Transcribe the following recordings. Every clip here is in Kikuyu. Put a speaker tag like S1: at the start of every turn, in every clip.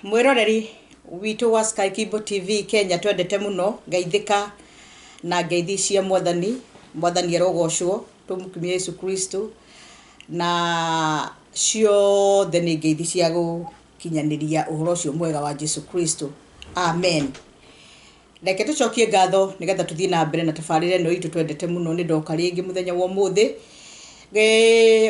S1: Mwĩroreri witũ wa Sky Kimbo TV Kenya twendete mũno, ngeithĩka na ngeithi cia Mwathani. Mwathani arogocwo, tũmũkumie Yesu Kristo, na ciothe nĩ ngeithi cia gũkinyanĩria ũhoro ũcio mwega wa Jesu Kristo. Amen. Reke tũcokie ngatho nĩgetha tũthiĩ na mbere na tabarĩra ĩno itũ twendete mũno. Nĩ ndoka rĩngĩ mũthenya wa ũmũthĩ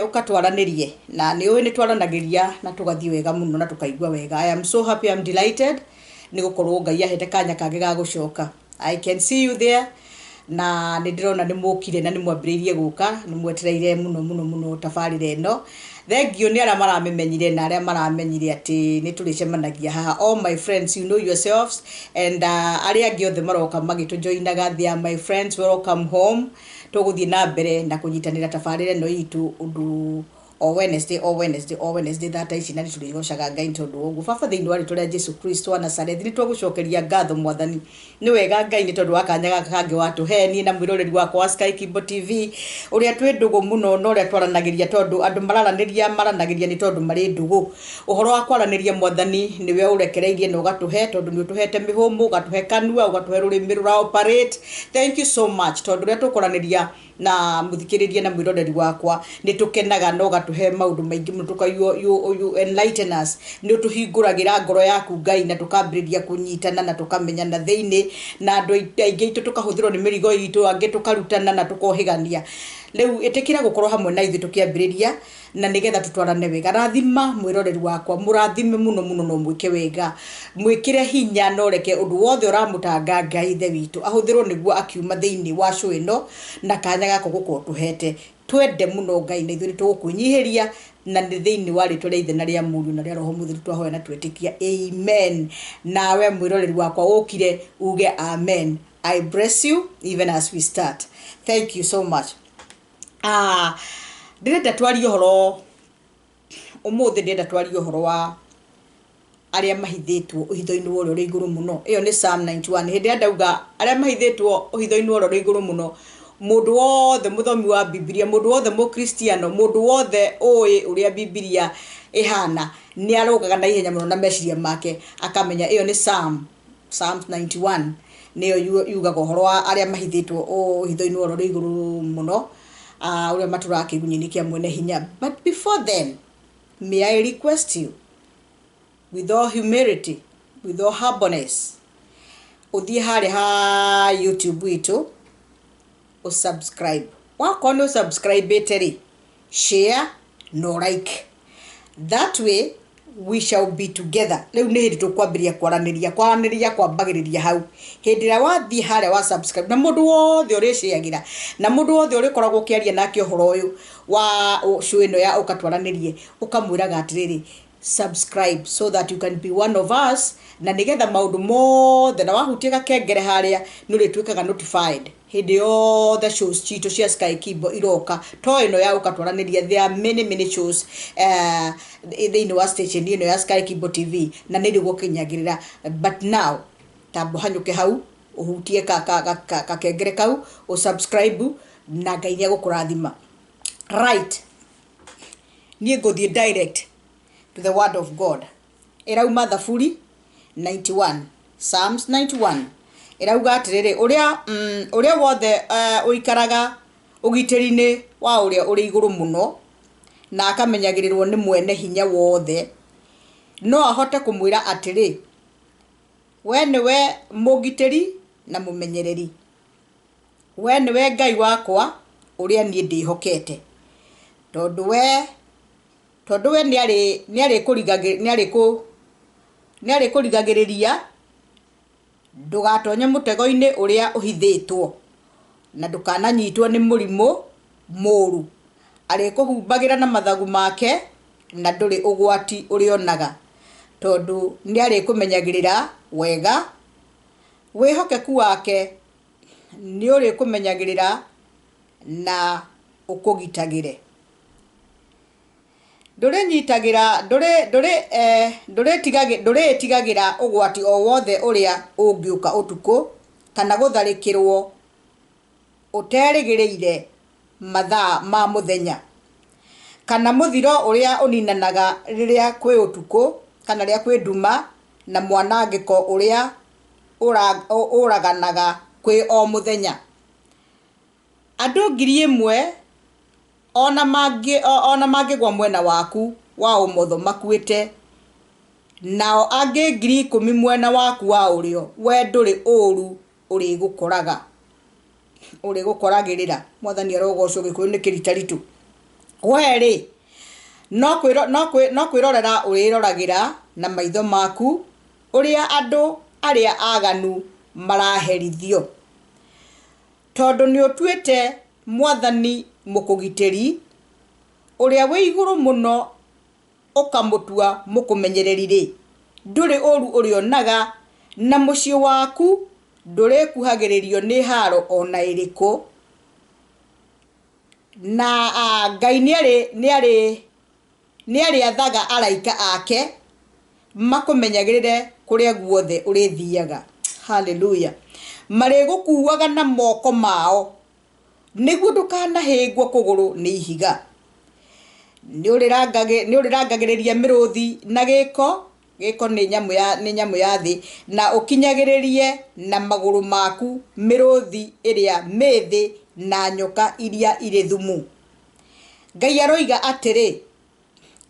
S1: ũkatwaranĩrie, na nĩ ũĩ nĩ twaranagĩria na tũgathiĩ wega mũno na tũkaigua wega. I am so happy, I am delighted nĩ gũkorwo Ngai ahete kanya kangĩ ga gũcoka. I can see you there, na nĩ ndĩrona nĩ mũkire na nĩ mwambĩrĩirie gũka, nĩ mwetereire mũno mũno mũno tabarĩra ĩno. Thengiũ nĩ arĩa maramĩmenyire na arĩa maramenyire atĩ nĩ tũrĩcemanagia haha. All my friends, you know yourselves, and arĩa angĩ othe maroka magĩtũjoinaga, they are my friends, welcome home. Tũgũthiĩ na mbere na kũnyitanĩra tabarĩra ĩno itũ ũndũ o Wednesday, o Wednesday, o Wednesday thaa ici, na nĩ tũrĩgocaga Ngai tondũ wa ũguo. Baba, thĩinĩ wa rĩtwa rĩa Jesu Kristo wa Nazarethi, nĩ twagũcokeria ngatho, Mwathani. Nĩ wega, Ngai, nĩ tondũ wa kanya gaka kangĩ watũhe niĩ na mwĩroreri wakwa wa Sky Kimbo TV, ũrĩa twĩ ndũgũ mũno na ũrĩa twaranagĩria, tondũ andũ mararanĩria maranagĩria nĩ tondũ marĩ ndũgũ. Ũhoro wa kwaranĩria, Mwathani, nĩwe ũrekereirie na ũgatũhe, tondũ nĩ ũtũhete mĩhũmũ, ũgatũhe kanua, ũgatũhe rũrĩmĩ rũra operate. Thank you so much, tondũ ũrĩa tũkwaranĩria na mũthikĩrĩria na mwĩroreri wakwa nĩ tũkenaga na ũgatũhe maũndũ maingĩ mũno, tũka you enlighten us, nĩ ũtũhingũragĩra ngoro yaku, Ngai, na tũkambĩrĩria kũnyitana na tũkamenyana thĩinĩ, na andũ aingĩ aitũ tũkahũthĩrwo nĩ mĩrigo itũ, angĩ tũkarutana na tũkohĩgania. Rĩu ĩtĩkĩra gũkorwo hamwe na ithuĩ tũkĩambĩrĩria na nĩgetha tũtwarane wega. Rathima mwĩroreri wakwa, mũrathime mũno mũno, no mwĩke wega, mwĩkĩre hinya, na ũreke ũndũ wothe ũramũtanga, Ngai Ithe witũ ahũthĩrwo nĩguo akiuma thĩinĩ wa show ĩno na kanya gako gũkorwo tũhete. Twende mũno, Ngai, na ithuĩ nĩ tũgũkwĩnyihĩria, na nĩ thĩinĩ wa rĩtwa rĩa Ithe na rĩa Mũriũ na rĩa Roho Mũtheru twahoya na twetĩkia, amen. Nawe mwĩroreri wakwa ũkire uge amen. I bless you even as we start. Thank you so much. Ndĩrenda twarie ũhoro ũmũthĩ, ndĩrenda twarie ũhoro wa arĩa mahithĩtwo ũhitho-inĩ wa ũrĩa ũrĩ igũrũ mũno. Ĩyo nĩ Psalm 91. Hĩndĩ ĩrĩa ndauga arĩa mahithĩtwo ũhitho-inĩ wa ũrĩa ũrĩ igũrũ mũno, mũndũ wothe mũthomi wa Bibilia, mũndũ wothe mũkristiano, mũndũ wothe ũĩ ũrĩa Bibilia ĩhana, nĩ arũgaga na ihenya mũno na meciria make akamenya ĩyo nĩ Psalms 91, nĩyo yugaga ũhoro wa arĩa mahithĩtwo ũhitho-inĩ wa ũrĩa ũrĩ igũrũ mũno, ũrĩa matũraga kĩgunyĩ-inĩ kĩa mwene hinya. But before then, may I request you with all humility, with all humbleness, ũthiĩ harĩa ha YouTube itũ, ũsubscribe. Wakorwo nĩ ũsubscribĩte rĩ, share no like. That way we shall be together. Rĩu nĩ hĩndĩ tũkwambĩrĩria kwaranĩria. Kwaranĩria kwambagĩrĩria hau, hĩndĩ ĩrĩa wathiĩ harĩa wa subscribe, na mũndũ wothe ũrĩciagĩra na mũndũ wothe ũrĩkoragwo ũkĩaria nake ũhoro ũyũ wa show ĩno ya ũkatwaranĩrie, ũkamwĩraga atĩrĩrĩ, "Subscribe so that you can be one of us," na nĩgetha maũndũ mothe, na wahutia gakengere harĩa, nĩ ũrĩtuĩkaga notified hĩndĩ yothe shows citũ cia Sky Kimbo iroka, to ĩno ya ũkatwaranĩria. There are many, many shows thĩinĩ wa station ĩno ya Sky Kimbo TV na nĩ rĩgũkinyagĩrĩra. But now tambo hanyũke hau, ũhutie gakengere kau, ũsubscribe, na Ngai nĩ egũkũrathima. Right, niĩ ngũthiĩ direct to the word of God. Ĩrauma Thaburi 91, Psalms 91. Ĩrauga atĩrĩrĩ, ũrĩa ũrĩa wothe ũikaraga ũgitĩri-inĩ wa ũrĩa ũrĩ igũrũ mũno na akamenyagĩrĩrwo nĩ mwene hinya wothe no ahote kũmwĩra atĩrĩ, "We nĩwe mũngitĩri na mũmenyereri, we nĩwe Ngai wakwa ũrĩa niĩ ndĩhokete, tondũ we nĩarĩkũrigagĩrĩria ndũgatonye mũtego-inĩ ũrĩa ũhithĩtwo, na ndũkananyitwo nĩ mũrimũ mũũru. Arĩkũhumbagĩra na mathagu make, na ndũrĩ ũgwati ũrĩonaga, tondũ nĩarĩkũmenyagĩrĩra wega. Wĩhokeku wake nĩũrĩkũmenyagĩrĩra na ũkũgitagĩre. Ndũrĩnyitagĩra ndũrĩ ndũrĩ eh, ndũrĩtigagĩra ũgwati o wothe ũrĩa ũngĩũka ũtukũ, kana gũtharĩkĩrwo ũterĩgĩrĩire mathaa ma mũthenya, kana mũthiro ũrĩa ũninanaga rĩrĩa kwĩ ũtukũ kana rĩrĩa kwĩ nduma." Na mwanangĩko ũrĩa ũraganaga kwĩ o mũthenya. Andũ 1,000 ona mangĩgwa mwena waku wa ũmotho makuĩte, nao angĩ 10,000 mwena waku wa ũrĩo, we ndũrĩ ũũru ũrĩgũkoraga ũrĩgũkoragĩrĩra. Mwathani arogocwo. Gĩkũyũ nĩ kĩritaritũ. We rĩ, no kwĩrorera ũrĩroragĩra na maitho maku ũrĩa andũ arĩa aganu maraherithio, tondũ nĩ ũtuĩte Mwathani mũkũgitĩri, ũrĩa wĩ igũrũ mũno ũkamũtua mũkũmenyereri rĩ, ndũrĩ ũru ũrĩonaga, na mũciĩ waku ndũrĩkuhagĩrĩrio nĩ haro ona ĩrĩkũ. Na Ngai nĩ arĩathaga araika ake makũmenyagĩrĩre kũrĩa guothe ũrĩthiaga. Haleluya! Marĩgũkuaga na moko mao nĩguo ndũkanahĩngwo kũgũrũ nĩ ihiga. Nĩ ũrĩrangagĩrĩria mĩrũthi na gĩko. Gĩko nĩ nyamũ ya thĩ. Na ũkinyagĩrĩrie na magũrũ maku mĩrũthi ĩrĩa mĩthĩ na nyoka iria irĩ thumu. Ngai aroiga atĩrĩ,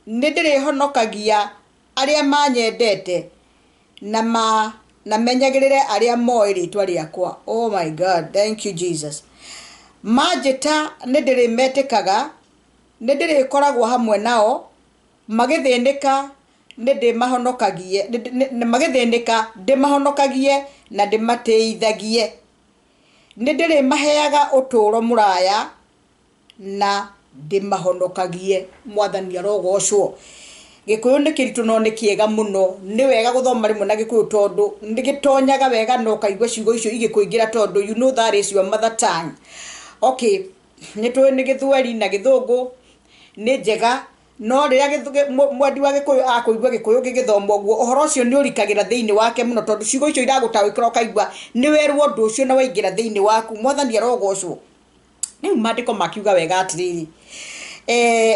S1: nĩ ndĩrĩhonokagia arĩa manyendete na menyagĩrĩre arĩa moĩ rĩtwa rĩakwa. Oh my God, thank you, Jesus. Manjĩta, nĩ ndĩrĩmetĩkaga, nĩ ndĩrĩkoragwo hamwe nao magĩthĩnĩka, nĩ ndĩmahonokagie magĩthĩnĩka, ndĩmahonokagie na ndĩmatĩithagie. Nĩ ndĩrĩmaheaga ũtũũro mũraya na ndĩmahonokagie. Mwathani arogocwo. Gĩkũyũ nĩ kĩritũ no nĩ kĩega mũno. Nĩ wega gũthoma rĩmwe na Gĩkũyũ tondũ nĩ gĩtonyaga wega na ũkaigua ciugo icio igĩkũingĩra, tondũ you know that is your mother tongue. Okay, nĩ tũĩ nĩ Gĩthweri na Gĩthũngũ nĩ njega, no rĩrĩa mwendi wa Gĩkũyũ akũigua Gĩkũyũ gĩgĩthomwo ũguo, ũhoro ũcio nĩ ũrikagĩra thĩinĩ wake mũno, tondũ ciugo icio iragũtaũkĩra, ũkaigua nĩ werwo ũndũ ũcio na waingĩra thĩinĩ waku. Mwathani arogocwo. Rĩu maandĩko makiuga wega atĩrĩrĩ,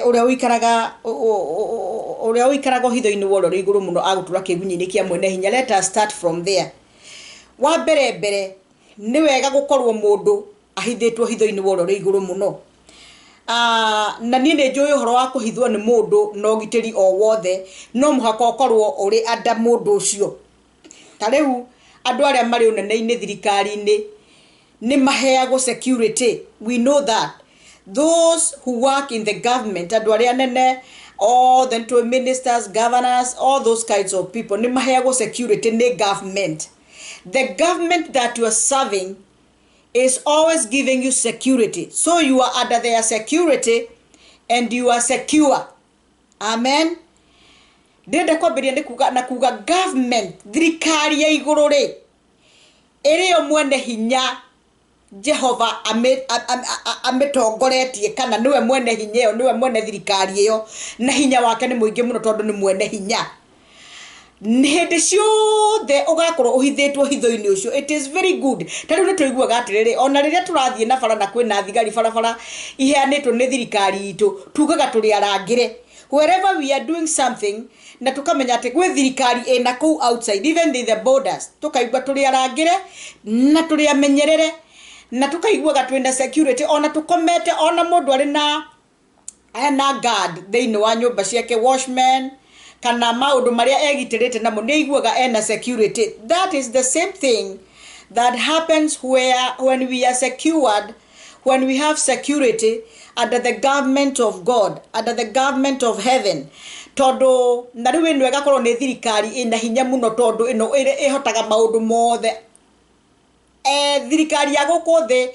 S1: ũrĩa ũikaraga ũhitho-inĩ wa ũrĩa ũrĩ igũrũ mũno agũtũra kĩgunyĩ-inĩ kĩa mwene hinya. Let us start from there. Wa mbere mbere, nĩ wega gũkorwo mũndũ ahithĩtwo hitho-inĩ wa ũrĩa ũrĩ igũrũ mũno. Na niĩ nĩ njũĩ ũhoro wa kũhithwo nĩ mũndũ na ũgitĩri o wothe, no mũhaka ũkorwo ũrĩ anda mũndũ ũcio. Ta rĩu andũ arĩa marĩ ũnene-inĩ thirikari-inĩ nĩ maheagwo security. We know that those who work in the government, andũ arĩa anene othe, nĩ tũĩ ministers, governors, all those kinds of people, nĩ maheagwo security nĩ government. The government that you are serving is always giving you security, so you are under their security and you are secure. Amen. Ndĩrenda kwambĩrĩria nĩ kuga na kuga government, thirikari ya igũrũ rĩ, ĩrĩo mwene hinya Jehova amĩtongoretie, kana nĩwe mwene hinya ĩyo, nĩwe mwene thirikari ĩyo, na hinya wake nĩ mũingĩ mũno tondũ nĩ mwene hinya. Nĩ hĩndĩ ciothe ũgakorwo ũhithĩtwo hitho-inĩ ũcio, it is very good. Ta rĩu nĩ tũiguaga atĩrĩrĩ, ona rĩrĩa tũrathiĩ na bara na kwĩna thigari barabara iheanĩtwo nĩ thirikari itũ, tugaga tũrĩ arangĩre wherever we are doing something, na tukamenya atĩ gwĩ thirikari ĩna kũu outside, even in the borders, tukaigua tũrĩ arangĩre na tũrĩ amenyerere na tukaiguaga twĩna security ona tũkomete. Ona mũndũ arĩ na ena guard thĩinĩ wa nyũmba ciake, watchman kana maũndũ marĩa egitĩrĩte namo, nĩ aiguaga ena security. That is the same thing that happens where when we are secured, when we have security under the government of God, under the government of heaven, tondũ na rĩu ĩno ĩgakorwo nĩ thirikari ĩna hinya mũno, tondũ ĩno ĩhotaga maũndũ mothe. Thirikari ya gũkũ thĩ,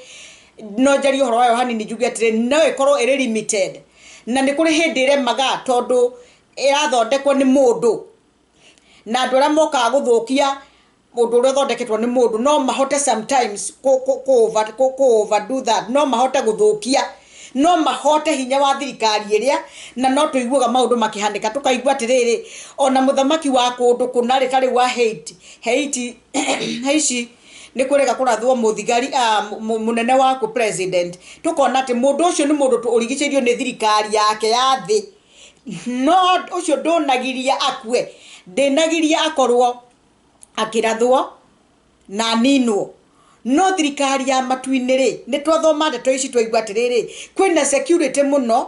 S1: no njarie ũhoro wayo hanini njuge atĩrĩ, no ĩkorwo ĩrĩ limited na nĩ kũrĩ hĩndĩ ĩremaga, tondũ ĩrathondekwo nĩ mũndũ, na andũ arĩa mokaga gũthũkia mũndũ ũrĩa ũthondeketwo nĩ mũndũ no mahote sometimes kũ overdo that, no mahote gũthũkia, no mahote hinya wa thirikari ĩrĩa. Na no tũiguaga maũndũ makĩhanĩka, tũkaigua atĩrĩrĩ, ona mũthamaki wa kũndũ kũna rĩ, ta rĩu wa Haiti nĩ kũrega kũrathwo mũthigari, mũnene waku president, tũkona atĩ mũndũ ũcio nĩ mũndũ ũrigicĩirio nĩ thirikari yake ya thĩ, no ũcio ndũnagiria akue, ndĩnagiria akorwo Akĩrathwo na aninwo. No thirikari ya matu-inĩ rĩ, nĩ twathoma ndeto ici twaigua atĩrĩrĩ, kwĩna security mũno,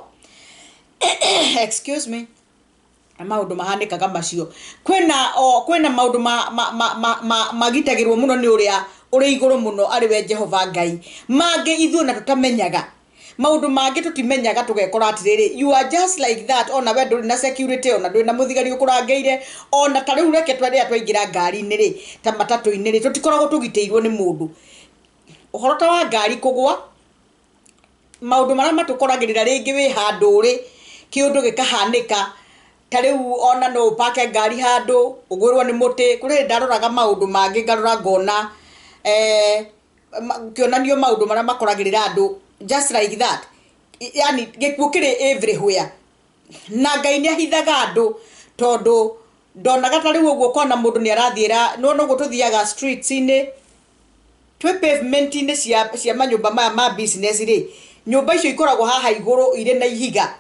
S1: excuse me, maũndũ mahanĩkaga macio. Kwĩna o kwĩna maũndũ ma, ma, ma, ma, ma, magitagĩrwo mũno nĩ ũrĩa ũrĩ igũrũ mũno arĩ we Jehova Ngai. Mangĩ ithuĩ ona tũtamenyaga. Maũndũ mangĩ tũtimenyaga tũgekora atĩrĩrĩ, you are just like that, ona we ndũrĩ na security, ona ndũrĩ na mũthigari ũkũrangĩire, ona ta rĩu reke rĩrĩa twaingĩra ngari-inĩ rĩ, ta matatũ-inĩ rĩ, tũtikoragwo tũgitĩirwo nĩ mũndũ. Ũhoro ta wa ngari kũgwa, maũndũ marĩa matũkoragĩrĩra rĩngĩ wĩ handũ ũrĩ, kĩũndũ gĩkahanĩka, ta rĩu ona no ũpake ngari handũ, ũgwĩrwo nĩ mũtĩ, kũrĩ hĩndĩ ndaroraga maũndũ mangĩ ngarora ngona kĩonanio maũndũ marĩa makoragĩrĩra andũ just like that, yani gĩkuũ kĩrĩ everywhere. Na Ngai nĩ ahithaga andũ, tondũ ndonaga ta rĩu ũguo ũkona mũndũ nĩ arathiĩra, nĩwona ũguo tũthiaga streets-inĩ, twĩ pavement-inĩ cia manyũmba maya ma business rĩ, nyũmba icio ikoragwo haha igũrũ irĩ na ihiga,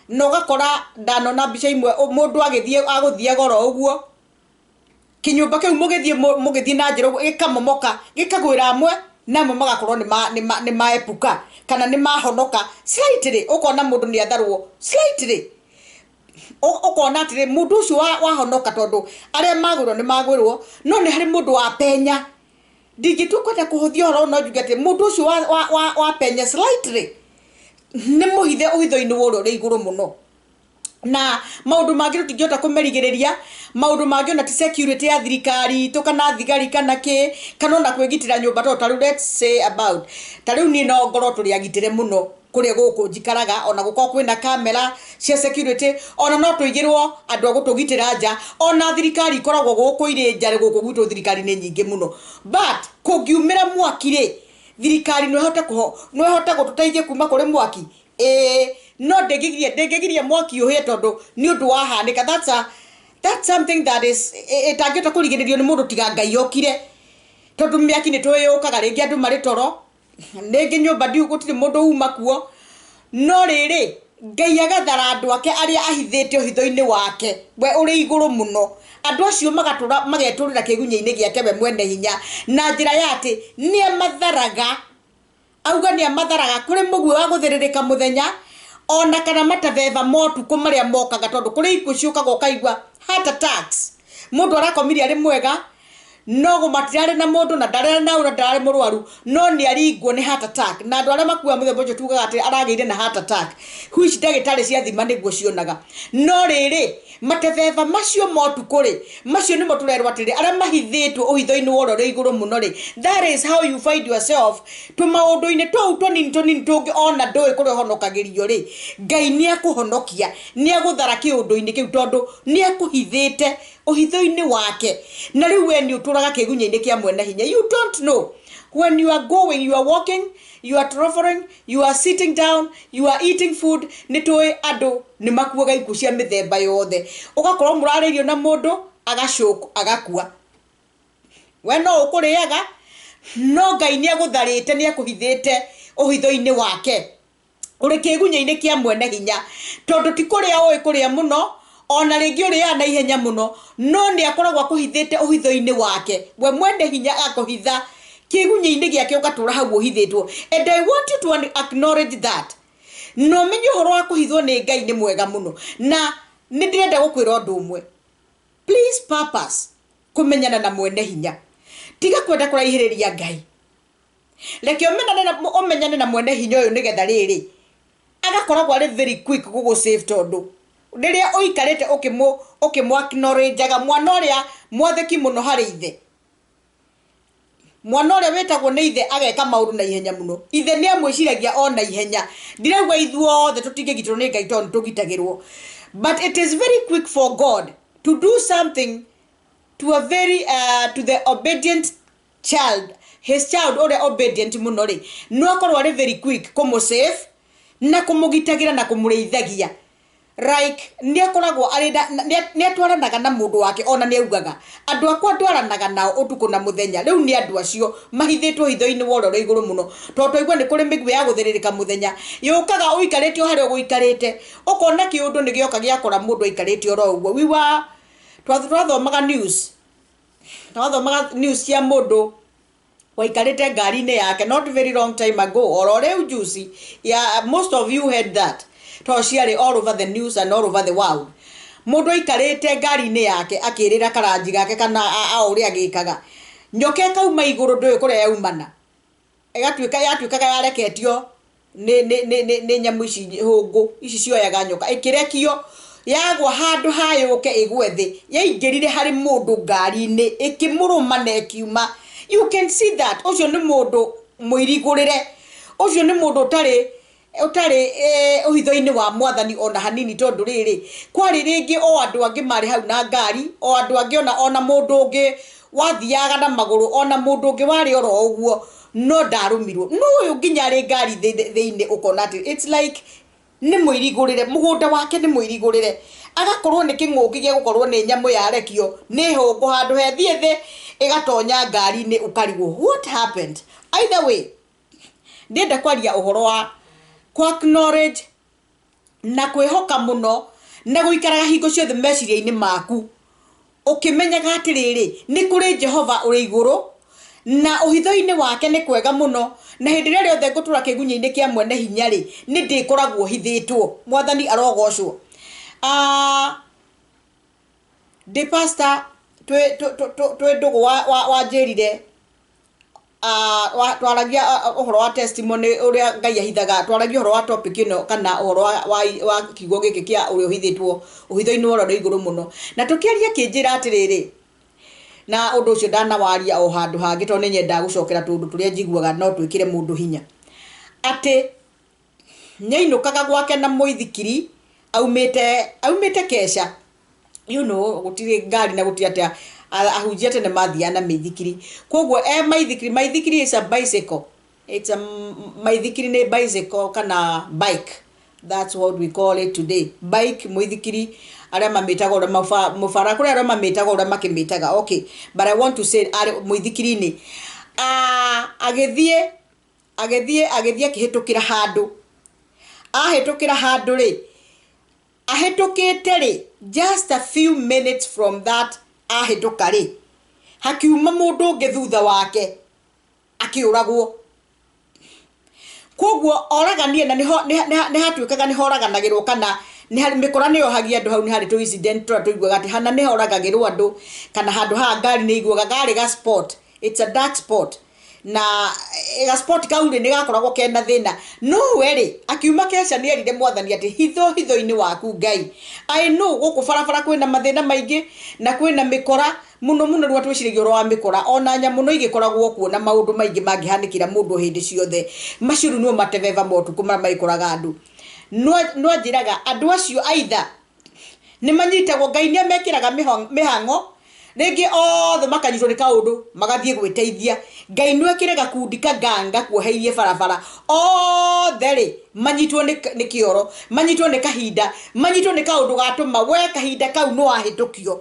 S1: na ũgakora ndanona mbica imwe mũndũ agĩthiĩ agũthiaga oro ũguo, kĩnyũmba kĩu mũgĩthiĩ na njĩra ũguo gĩkamomoka, gĩkagwĩra amwe na amwe magakorwo nĩ maepuka kana nĩ mahonoka slightly, ũkona mũndũ nĩ atharwo slightly, ũkona atĩrĩ mũndũ ũcio wahonoka tondũ arĩa magwĩrwo nĩ magwĩrwo, no nĩ harĩ mũndũ wapenya. Ndingĩtua kwenda kũhũthia ũhoro, no njuge atĩ mũndũ ũcio wapenya slightly nĩ mũhithe ũhitho-inĩ wa ũrĩa ũrĩ igũrũ mũno. Na maũndũ mangĩ tũtingĩhota kũmerigĩrĩria, maũndũ mangĩ ona ti security ya thirikari itũ kana thigari kana kĩ, kana ona kwĩgitĩra nyũmba, tondũ ta rĩu let's say about ta rĩu niĩ no ngorwo tũrĩ agitĩre mũno kũrĩa gũkũ njikaraga, ona gũkorwo kwĩna kamera cia security, ona no tũigĩrwo andũ a gũtũgitĩra nja, ona thirikari ikoragwo gũkũ irĩ nja, gũkũ gwitũ thirikari nĩ nyingĩ mũno, but kũngiumĩra mwaki rĩ, thirikari no ĩhote gũtũteithia kuma kũrĩ mwaki? Ĩĩ, no ndĩngĩgiria mwaki ũhĩe, tondũ nĩ ũndũ wahanĩka. That's something that is ĩtangĩhota kũrigĩrĩrio nĩ mũndũ tiga Ngai okire, tondũ mĩaki nĩ tũĩ yũkaga rĩngĩ andũ marĩ toro, rĩngĩ nyũmba gũtirĩ mũndũ uma kuo, no rĩrĩ Ngai agathara andũ ake arĩa ahithĩte ũhitho-inĩ wake we ũrĩ igũrũ mũno. Andũ acio magatũra magetũrĩra kĩgunyĩ-inĩ gĩake we mwene hinya, na njĩra ya atĩ nĩ amatharaga, auga nĩ amatharaga kũrĩ mũguĩ wa gũthĩrĩrĩka mũthenya, ona kana matabeba ma ũtukũ marĩa mokaga, tondũ kũrĩ ikuũ ciũkaga ũkaigua heart attacks, mũndũ arakomire arĩ mwega, no matirarĩ na mũndũ na ndararĩ na ũra, ndararĩ mũrwaru, no nĩ aringwo nĩ heart attack. Na andũ arĩa makuaga mũthemba ũcio tugaga atĩ aragĩire na heart attack, which ndagĩtarĩ ciathima nĩguo cionaga. No rĩrĩ, matebeba macio ma ũtukũ rĩ, macio nĩmo tũrerwo atĩrĩ, arĩa mahithĩtwo ũhitho-inĩ wa ũrĩa ũrĩ igũrũ mũno rĩ, that is how you find yourself tũmaũndũ-inĩ tũu tũnini tũnini tũngĩ, ona ndũĩ kũrĩa ũhonokagĩrio rĩ, Ngai nĩ akũhonokia, nĩ agũthara kĩũndũ-inĩ kĩu, tondũ nĩ akũhithĩte ũhitho-inĩ wake. Na rĩu we nĩ ũtũraga kĩgunyĩ-inĩ kĩa mwene hinya. You don't know when you are going, you are walking, you are traveling, you are sitting down, you are eating food. Nĩ tũĩ andũ nĩ makuaga ikuũ cia mĩthemba yothe, ũgakorwo mũrarĩirio na mũndũ agacũk agakua, we no ũkũrĩaga, no Ngai nĩ agũtharĩte, nĩ akũhithĩte ũhitho-inĩ wake, ũrĩ kĩgunyĩ-inĩ kĩa mwene hinya, tondũ ti kũrĩa ũĩ kũrĩa mũno, ona rĩngĩ ũrĩaga na ihenya mũno, no nĩ akoragwo akũhithĩte ũhitho-inĩ wake we mwene hinya, agakũhitha kĩgunyĩ-inĩ gĩake, ũgatũra hau ũhithĩtwo. And I want you to acknowledge that, na ũmenye ũhoro wa kũhithwo nĩ Ngai nĩ mwega mũno. Na nĩ ndĩrenda gũkwĩra ũndũ ũmwe, please, purpose kũmenyana na mwene hinya, tiga kwenda kũraihĩrĩria Ngai. Reke ũmenyane na mwene hinya ũyũ, nĩgetha rĩrĩ agakoragwo arĩ very quick gũgũ save, tondũ rĩrĩa ũikarĩte ũkĩmũ acknowledgeaga, mwana ũrĩa mwathĩki mũno harĩ ithe, mwana ũrĩa wĩtagwo nĩ ithe ageka maũndũ na ihenya mũno, ithe nĩ amwĩciragia o na ihenya. Ndirauga ithuothe tũtingĩgitĩrwo nĩ Ngai, tondũ nĩtũgitagĩrwo, but it is very quick for God to do something to a very to the obedient child, his child ũrĩa obedient mũno rĩ, no akorwo arĩ very quick kũmũ-save na kũmũgitagĩra na kũmũrĩithagia, like nĩ akoragwo arĩ nĩ atwaranaga na mũndũ wake. Ona nĩ augaga, "Andũ akwa ndwaranaga nao ũtukũ na mũthenya." Rĩu nĩ andũ acio mahithĩtwo hitho-inĩ wa ũrĩa ũrĩ igũrũ mũno, tondũ twaigua nĩ kũrĩ mĩguĩ ya gũthĩrĩrĩka mũthenya, yũkaga ũikarĩte o harĩa ũgũikarĩte, ũkona kĩũndũ nĩ gĩoka gĩakora mũndũ aikarĩte oro ũguo. We were twathomaga news. Twathomaga news cia mũndũ waikarĩte ngari-inĩ yake not very long time ago, oro rĩu juicy. Yeah, most of you heard that, tondũ ciarĩ all over the news and all over the world. Mũndũ aikarĩte ngari-inĩ yake akĩrĩra karanji gake kana a ũrĩa agĩkaga, nyoka ĩkauma igũrũ, ndũĩ kũrĩa yaumana, ĩgatuĩka yatuĩkaga yareketio nĩ nyamũ ici hũngũ ici cioyaga nyoka, ĩkĩrekio yagwa handũ hayũke ĩgwe thĩ, yaingĩrire harĩ mũndũ ngari-inĩ, ĩkĩmũrũma na ĩkiuma. You can see that ũcio nĩ mũndũ mũirigũrĩre, ũcio nĩ mũndũ ũtarĩ ũhitho-inĩ wa Mwathani ona hanini, tondũ rĩrĩ kwarĩ rĩngĩ o andũ angĩ marĩ hau na ngari, o andũ angĩ, ona mũndũ ũngĩ wathiaga na magũrũ, ona mũndũ ũngĩ warĩ oro ũguo, no ndarũmirwo. No ũyũ nginya arĩ ngari thĩinĩ, ũkona atĩ it's like nĩ mũirigũrĩre, mũgũnda wake nĩ mũirigũrĩre, agakorwo nĩ kĩng'ũki gĩa gũkorwo nĩ nyamũ yarekio nĩ hũngũ handũ hethiĩ thĩ ĩgatonya ngari-inĩ, ũkarigwo what happened. Either way, ndĩrenda kwaria ũhoro wa kwa acknowledge na kwĩhoka mũno na gũikaraga hingo ciothe meciria-inĩ maku ũkĩmenyaga atĩrĩrĩ, nĩ kũrĩ Jehova ũrĩ igũrũ na ũhitho-inĩ wake nĩ kwega mũno, na hĩndĩ ĩrĩa rĩothe ngũtũra kĩgunyĩ-inĩ kĩa Mwene Hinya rĩ, nĩ ndĩkoragwo hithĩtwo. Mwathani arogocwo. Ndĩ pastor twĩ ndũgũ wanjĩrire, twaragia ũhoro wa testimony ũrĩa Ngai ahithaga, twaragia ũhoro wa topic ĩno kana ũhoro wa kiugo gĩkĩ kĩa ũrĩa ũhithĩtwo ũhitho-inĩ wa ũrĩa ũrĩ igũrũ mũno, na tũkĩaria kĩnjĩra atĩrĩrĩ, na ũndũ ũcio ndanawaria o handũ hangĩ tondũ nĩ nyendaga gũcokera tũndũ tũrĩa njiguaga no twĩkĩre mũndũ hinya, atĩ nĩainũkaga gwake na mũithikiri aumĩte keca, gũtirĩ ngari na gũtirĩ atĩa, ahunjia tene mathiaga na mĩithikiri, koguo e maithikiri. Maithikiri is a bicycle, it's a maithikiri nĩ bicycle kana bike, that's what we call it today, bike, mũithikiri, arĩa mamĩtaga ũrĩa mũbara kũrĩ arĩa mamĩtaga ũrĩa makĩmĩtaga. Okay, but I want to say arĩ mũithikiri-inĩ, agĩthiĩ akĩhĩtũkĩra handũ, ahĩtũkĩra handũ rĩ, ahĩtũkĩte rĩ, just a few minutes from that ahĩtũka rĩ, hakiuma mũndũ ũngĩ thutha wake akĩũragwo. Koguo oraganie na nĩho nĩ hatuĩkaga nĩ horaganagĩrwo kana nĩ harĩ mĩkora nĩ yohagia andũ hau, nĩ harĩ tũ incident tũrĩa tũiguaga atĩ hana nĩ horagagĩrwo andũ, kana handũ haha ngari nĩ iguaga garĩ ga spot, it's a dark spot, na ga spot kau rĩ nĩ gakoragwo kena thĩna. No we rĩ, akiuma keca nĩ erire Mwathani atĩ hitho hitho-inĩ waku Ngai. I know gũkũ barabara kwĩna mathĩna maingĩ na kwĩna mĩkora mũno mũno, rĩu twĩciragia ũhoro wa mĩkora, ona nyamũ no igĩkoragwo kuo na maũndũ maingĩ mangĩhanĩkĩra mũndũ hĩndĩ ciothe. Macio rĩu nĩmo matebeba ma ũtukũ marĩa magĩkoraga andũ. No anjĩraga andũ acio aitha nĩ manyitagwo, Ngai nĩ amekĩraga mĩhang'o rĩngĩ othe makanyitwo nĩ kaũndũ magathiĩ gwĩteithia. Ngai nĩ ekĩre gakundi kaganga kuoheirie barabara, othe rĩ manyitwo nĩ kĩoro, manyitwo nĩ kahinda, manyitwo nĩ kaũndũ gatũma we kahinda kau nĩ wahĩtũkio,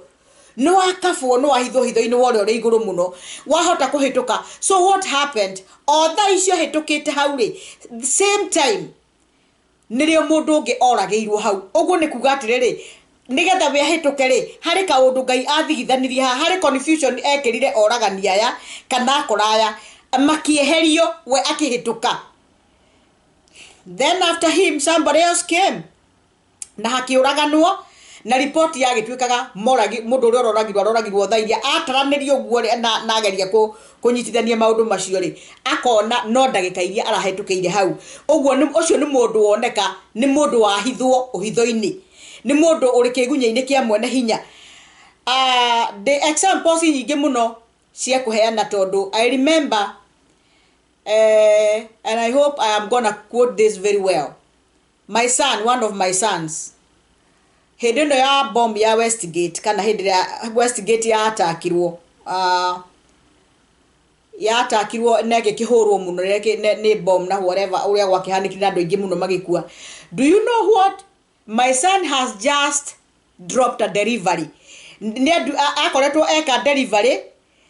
S1: nĩ wakabwo, nĩ wahithwo hitho-inĩ wa ũrĩa ũrĩ igũrũ mũno, wahota kũhĩtũka. So what happened, o thaa icio hĩtũkĩte hau rĩ, same time nĩrĩo mũndũ ũngĩ oragĩirwo hau. Ũguo nĩ kuga atĩrĩrĩ, nĩgetha we ahĩtũke rĩ, harĩ kaũndũ Ngai athigithanirie haha, harĩ confusion ekĩrire oragani aya kana akora aya makĩeherio, we akĩhĩtũka. Then after him somebody else came na hakĩũraganwo, na riboti yagĩtuĩkaga moragi mũndũ ũrĩa ũroragirwo aroragirwo thaa iria ataranĩrio ũguo rĩ, na ageria kũnyitithania maũndũ macio rĩ, akona no ndagĩka iria arahĩtũkĩire hau ũguo. Ũcio nĩ mũndũ woneka nĩ mũndũ wahithwo ũhitho-inĩ, nĩ mũndũ ũrĩ kĩgunyĩ-inĩ kĩa Mwene Hinya. The examples nyingĩ mũno cia kũheana, tondũ I remember, and I hope I am gonna quote this very well, my son, one of my sons, hĩndĩ ĩno ya bomb ya Westgate, kana hĩndĩ ĩrĩa Westgate yatakirwo, yatakirwo na ĩgĩkĩhũrwo mũno nĩ bomb na whatever ũrĩa gwakĩhanĩkire na andũ aingĩ mũno magĩkua. Do you know what? My son has just dropped a delivery, nĩ akoretwo eka delivery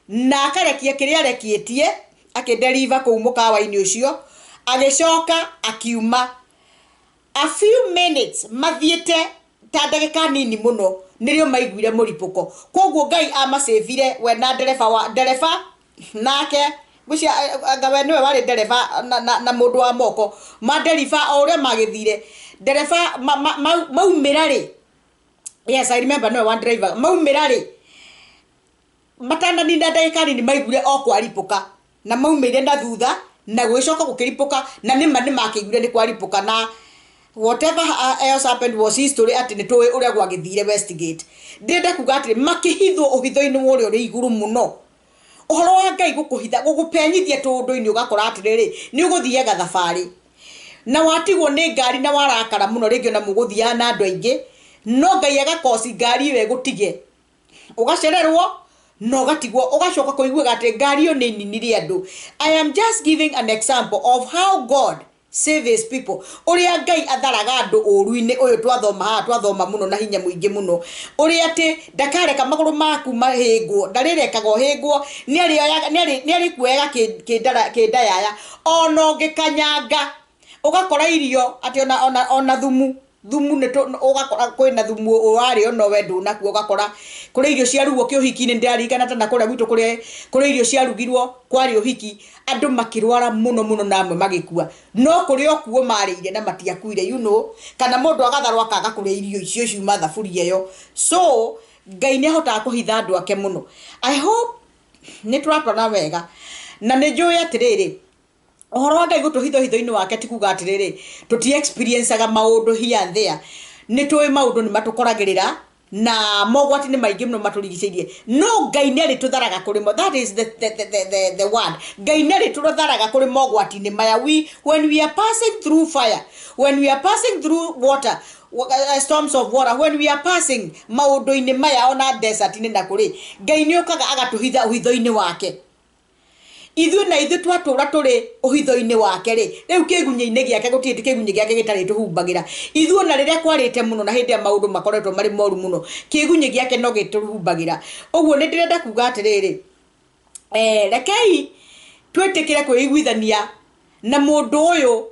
S1: na akarekia kĩrĩa arekietie, akĩdeliver kũu mũkawa-inĩ ũcio, agĩcoka akiuma. A few minutes mathiĩte ta ndagĩka nini mũno. Nĩrĩo maiguire mũripũko. Koguo Ngai amacĩvire we na ndereba wa ndereba nake ngwĩciria anga we nĩwe warĩ ndereba na mũndũ wa moko mandereba o ũrĩa magĩthire ndereba maumĩra rĩ. Yes, I remember, nĩwe wa driver. Maumĩra rĩ, matananina ndagĩka nini maiguire o kwaripũka na maumĩire na thutha na gũgĩcoka gũkĩripũka na nĩma nĩmakĩiguire nĩ kwaripũka na whatever else happened was history, atĩ nĩ tũĩ ũrĩa gwagĩthire Westgate. Ndĩrenda kuga atĩrĩ, makĩhithwo ũhitho-inĩ wa ũrĩa ũrĩ igũrũ mũno. Ũhoro wa Ngai gũkũhitha, gũgũpenyithia tũũndũ-inĩ, ũgakora atĩrĩrĩ, nĩ ũgũthiaga thabarĩ na watigwo nĩ ngari na warakara mũno, rĩngĩ ona mũgũthiaga na andũ aingĩ, no Ngai agakoci ngari ĩyo ĩgũtige, ũgacererwo na ũgatigwo, ũgacoka kũiguaga atĩ ngari ĩyo nĩ ninire andũ. I am just giving an example of how God save his people, ũrĩa Ngai atharaga andũ ũru-inĩ ũyũ twathoma haha, twathoma mũno na hinya mũingĩ mũno, ũrĩa atĩ ndakareka magũrũ maku mahĩngwo, ndarĩrekaga ũhĩngwo, nĩarĩkuoyaga kĩndayaya ona ũngĩkanyanga ũgakora irio atĩ ona thumu nĩ ũgakora kwĩna thumu ũrarĩo no we ndũnakuo. Ũgakora kũrĩ irio ciarugwo kĩũhiki-inĩ. Ndĩraririkana ta na kũrĩa gwitũ kũrĩ irio ciarugirwo, kwarĩ ũhiki, andũ makĩrwara mũno mũno na amwe magĩkua, no kũrĩ o kuo marĩire na matiakuire, kana mũndũ agatharwo akaga kũrĩa irio icio ciuma thaburia ĩyo. So Ngai nĩ ahotaga kũhitha andũ ake mũno. I hope nĩ tũratwarana wega na nĩ njũĩ atĩrĩrĩ, ũhoro wa Ngai gũtũhitha hitho-inĩ wake ti kuga atĩrĩrĩ tũti experienceaga maũndũ here and there. Nĩ tũĩ maũndũ nĩ matũkoragĩrĩra na mogwati nĩ maingĩ mũno matũrigicĩirie, no Ngai nĩ arĩtũtharaga kũrĩ mo. That is the word. Ngai nĩ arĩtũtharaga kũrĩ mogwati-inĩ maya. When we are passing through fire, when we are passing through water, storms of water, when we are passing maũndũ-inĩ maya ona desert-inĩ na kũrĩ, Ngai nĩ okaga agatũhitha ũhitho-inĩ wake. Ithuĩ na ithuĩ twatũra tũrĩ ũhitho-inĩ wake rĩ, rĩu kĩgunyĩ-inĩ gĩake, gũtirĩ kĩgunyĩ gĩake gĩtarĩ tũhumbagĩra ithuĩ. Ona rĩrĩa kwarĩte mũno na hĩndĩ ĩrĩa maũndũ makoretwo marĩ moru mũno, kĩgunyĩ gĩake no gĩtũhumbagĩra. Ũguo nĩ ndĩrenda kuga atĩrĩrĩ, rekei twĩtĩkĩre kwĩiguithania na mũndũ ũyũ